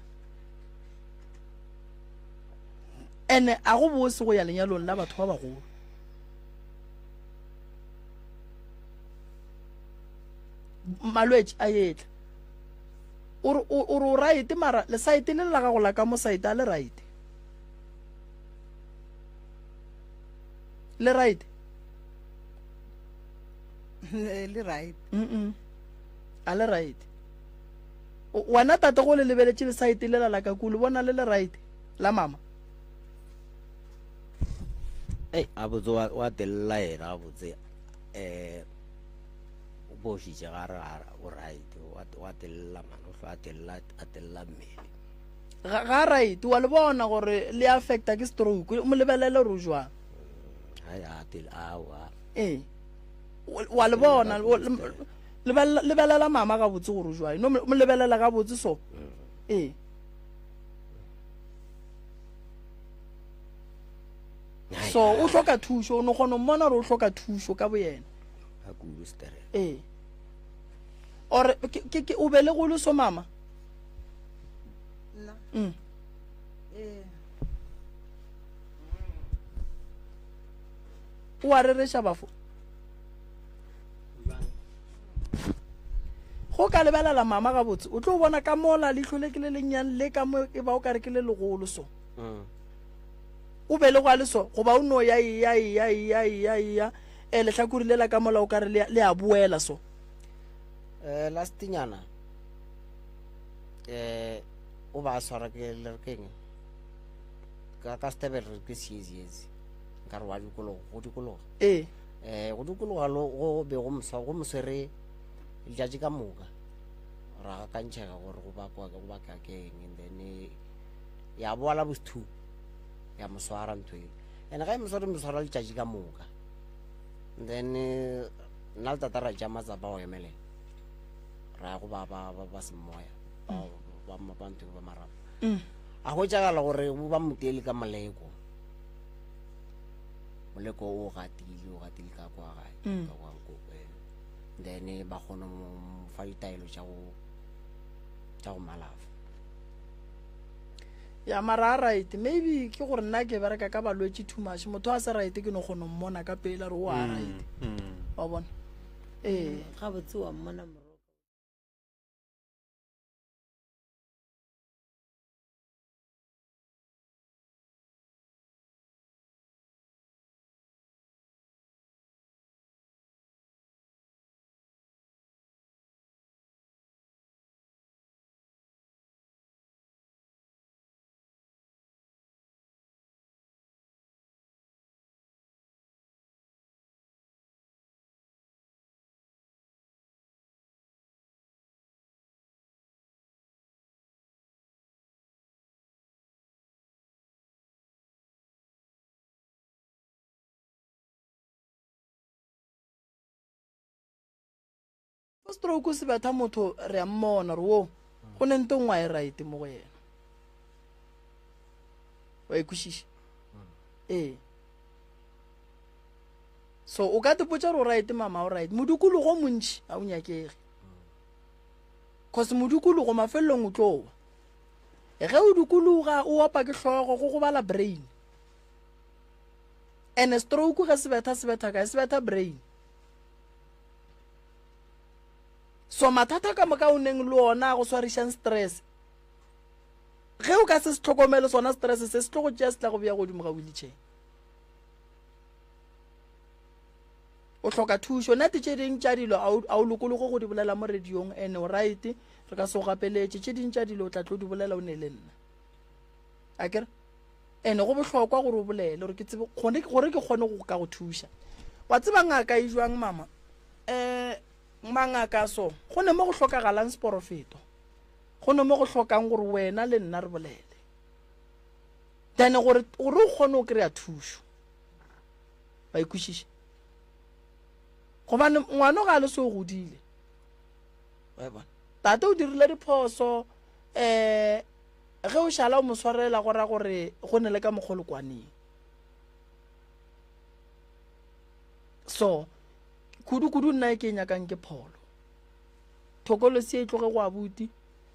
Ene a go bose go ya lenyalong la batho ba bagolo. Malwetši a etla. O re o re o right mara lesaete le la gago la ka mo saete a le right. Le right. Le right. Mm. A le right. Wena tate go le lebeletše lesaete lela la ka kulu bona le le right la mama. Ei, gabotse wa, wa telela yena gabotse um o bošitše ga re ga o right wa, wa telela mane o hlwa a telela a telela mmele Ga, ga right wa le bona gore le affecta ke stroke o mo lebelele gore o jwang Ai, a tele aowa ee wa le bona lebelela mama gabotse gore o jwang no mo lebelela gabotse so ee so o hloka thušo o no kgona mmona gore o hloka thušo ka boyena ee or ke o be le golo so mama mm. ee. O a rereša bafo go ka lebelela mama gabotse o tlo bona ka mola leihlo le ke le lennyane le ka mo e ba o ka re ke le legolo so mm. O be le go a le so goba o no ya eya eya eya eya eya e lehlakore le la ka mola o ka re le a boela so. Eh last nyana eh o ba swara ke le re keng ka ka stebele re ke siezi nka re wa dikologa go dikologa ee eh go dikologa lo go be go moswa go moswere letšatši ka moka ra gakantšhega gore go bakwa go baka keng and then ya boa la bosthu ya mo swara ntho e and ga e mo sware mo swara letšatši ka moka then eh, nna le tata ra tša matsapa go emelela ra ya go ba ba ba ba semoya ba ba ba ba ntho ba marapo mm. a hwetšagala gore ba motele ka moleko moleko o gatile o gatile ka kwa gae mm. ka kwa nkoko eh. then ba kgone mo fa ditaelo tša go tša go malafa. Ya mara a right maybe ke gore nna ke bereka ka balwetši too much motho a se right ke no kgona mmona ka pele re o a right wa bona ee gabotse wa mmona moroka Stroke se betha motho re a mmona re wo go ne nto nngwe a e right mo go yena wa e kwešiša ee so o ka tepotša gore o right mama o right modikologo o montši a o nyakege cause modikologo mafelelong o tlowa ge o dikologa o opa ke hlogo go gobala brain and stroke ge se betha se betha kae se betha brain So mathata ka moka o neng le ona a go swarišang stress, ge o ka se se hlokomele sona stress se se tlo go tšea se tla go bea godimo ga wheelchair. O hloka thušo. Nate tše ding tša dilo a o lokologe go di bolela mo radiong and o right, re ka se go gapeletše. Tše ding tša dilo o tla tlo di bolela o ne le nna. Akere? And go bohlokwa gore o bolele gore ke tsebe gore gore ke kgone go ka go thuša. Wa tseba ngaka e jwang mama? Eh mangaka so go ne mo go hlokagalang seporofeto. Go ne mo go hlokang gore wena le nna re bolele. Then gore gore o kgone go kry-a thušo. Wa e kwešiša? Gobane ngwana ga a le so godile. Wa e bona? Tate o dirile diphoso eh Ge o šala o mo swarela go ra gore go ne le ka mokgwa le kwaneng. So, kudu-kudu nna e ke e nyakang ke pholo. Thokolosi e tloge go abuti,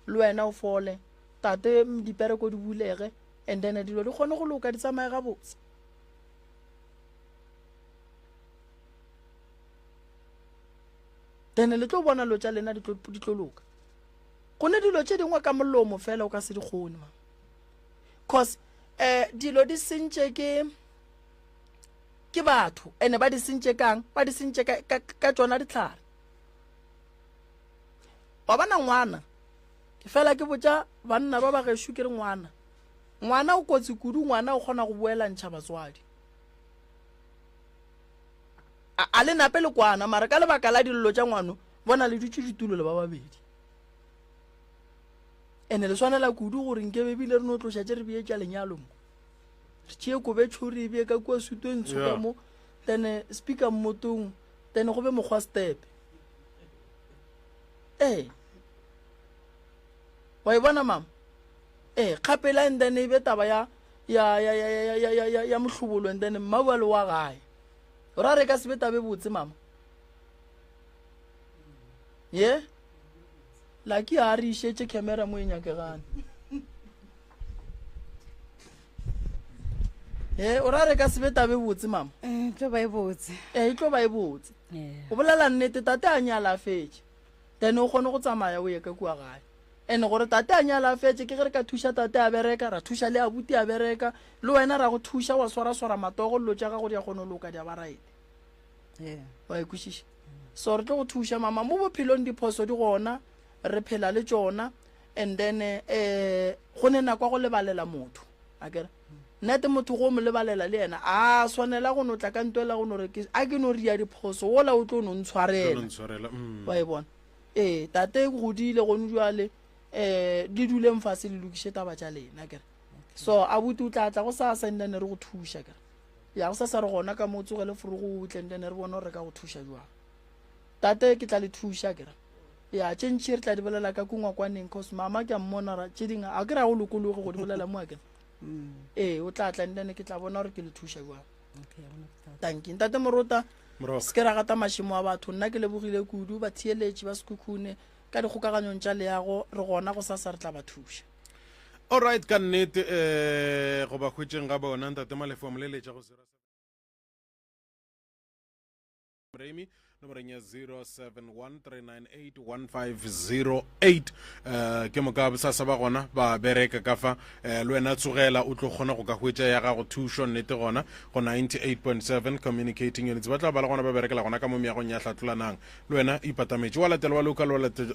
le wena o fole, tate dipereko di bulege, and then dilo di kgone go loka di tsamaye gabotse. Then le tlo bona lo tša lena di tlo loka. Go ne dilo tše dingwe ka molomo fela o ka se di kgone ma. Cause eh dilo di sentše ke ke batho ene ba di sentše kang ba di sentše ka, ka, ka tšona ditlhare wa bona ngwana ke fela ke botša banna ba ba gešo ke re ngwana ngwana o kotsi kudu ngwana o kgona go boelantšha batswadi a, a le nape le kwana mara ka lebaka la dillo tša ngwano bona le dutše ditulo le ba babedi ene le swanela kudu gore nkebe ebile re no tloša tše re bee tša lenyalo mo re tšee kobe tšho re e bee ka kua suto e ntsho ka mo then eh, speaker mmotong then go be mokgwa step ee wa e bona mama ee kgapela and then e be taba ya ya ya ya ya ya ya ya ya mohlobolo and then mma bjalo wa gae o ra re ka se be tabe botse mama ye laki a re išetše camera mo e nyakegane e o ra re ka se be tabe botse mama e tlo ba e botse e tlo ba e botse o bolela nnete tate a nyala a fetše then o kgone go tsamaya o ye ka kua gae and gore tate a nyala a fetše ke ge re ka thuša tate a bereka ra thuša le abuti a bereka le wena ra go thuša wa swaraswara matogo dilo tša gago di a kgone go loka di a ba right wa e kwešiša so re tlo go thuša mama mo bophelong diphoso di gona re phela le tšona and then um go ne nako ya go lebalela motho a kere nnete motho go mo lebalela le yena a swanela go no tla ka ntwela go no re a ke no ria diphoso wola o tlo no ntshwarela mm. wa e bona ee tate godile gone jale um le duleng fase le lokiše taba tša lena kere so abuti o tla tla go sa sa nne re go thuša kere Ya, gosasa re gona ka mo, tsogele forogo o tle and then re bone gore re ka go thuša jwang. Tate, ke tla le thuša ke ra. Ya, tše ntši re tla di bolela ka kungwa kwaneng cause mama ke a mmona ra tše dingwe a ke ra go lokologe go di bolela mo a ke. Ee, o tla tla and then ke tla bona gore ke le thuša jwang. Dankie. Ntate Morota, se ke ra gata mašemo a batho. Nna ke lebogile kudu batheeletši ba Sekhukhune ka dikgokaganyong tša leago re gona gosasa re tla ba thuša. Alright ka nnete eh go ba hwetšeng ga bona ntate Malefo wa moleletša go 07 Remy nomoreng ya 0713981508 eh ke moka bosasa ba gona ba bereka ka fa eh le wena tsogela o tlo kgona go ka hwetša ya gago thušo nnete gona go 98.7 communicating units ba tla ba le gona ba berekela gona ka mo meagong ya hlatlolanang le wena ipatametše wa latela wa local wa latela.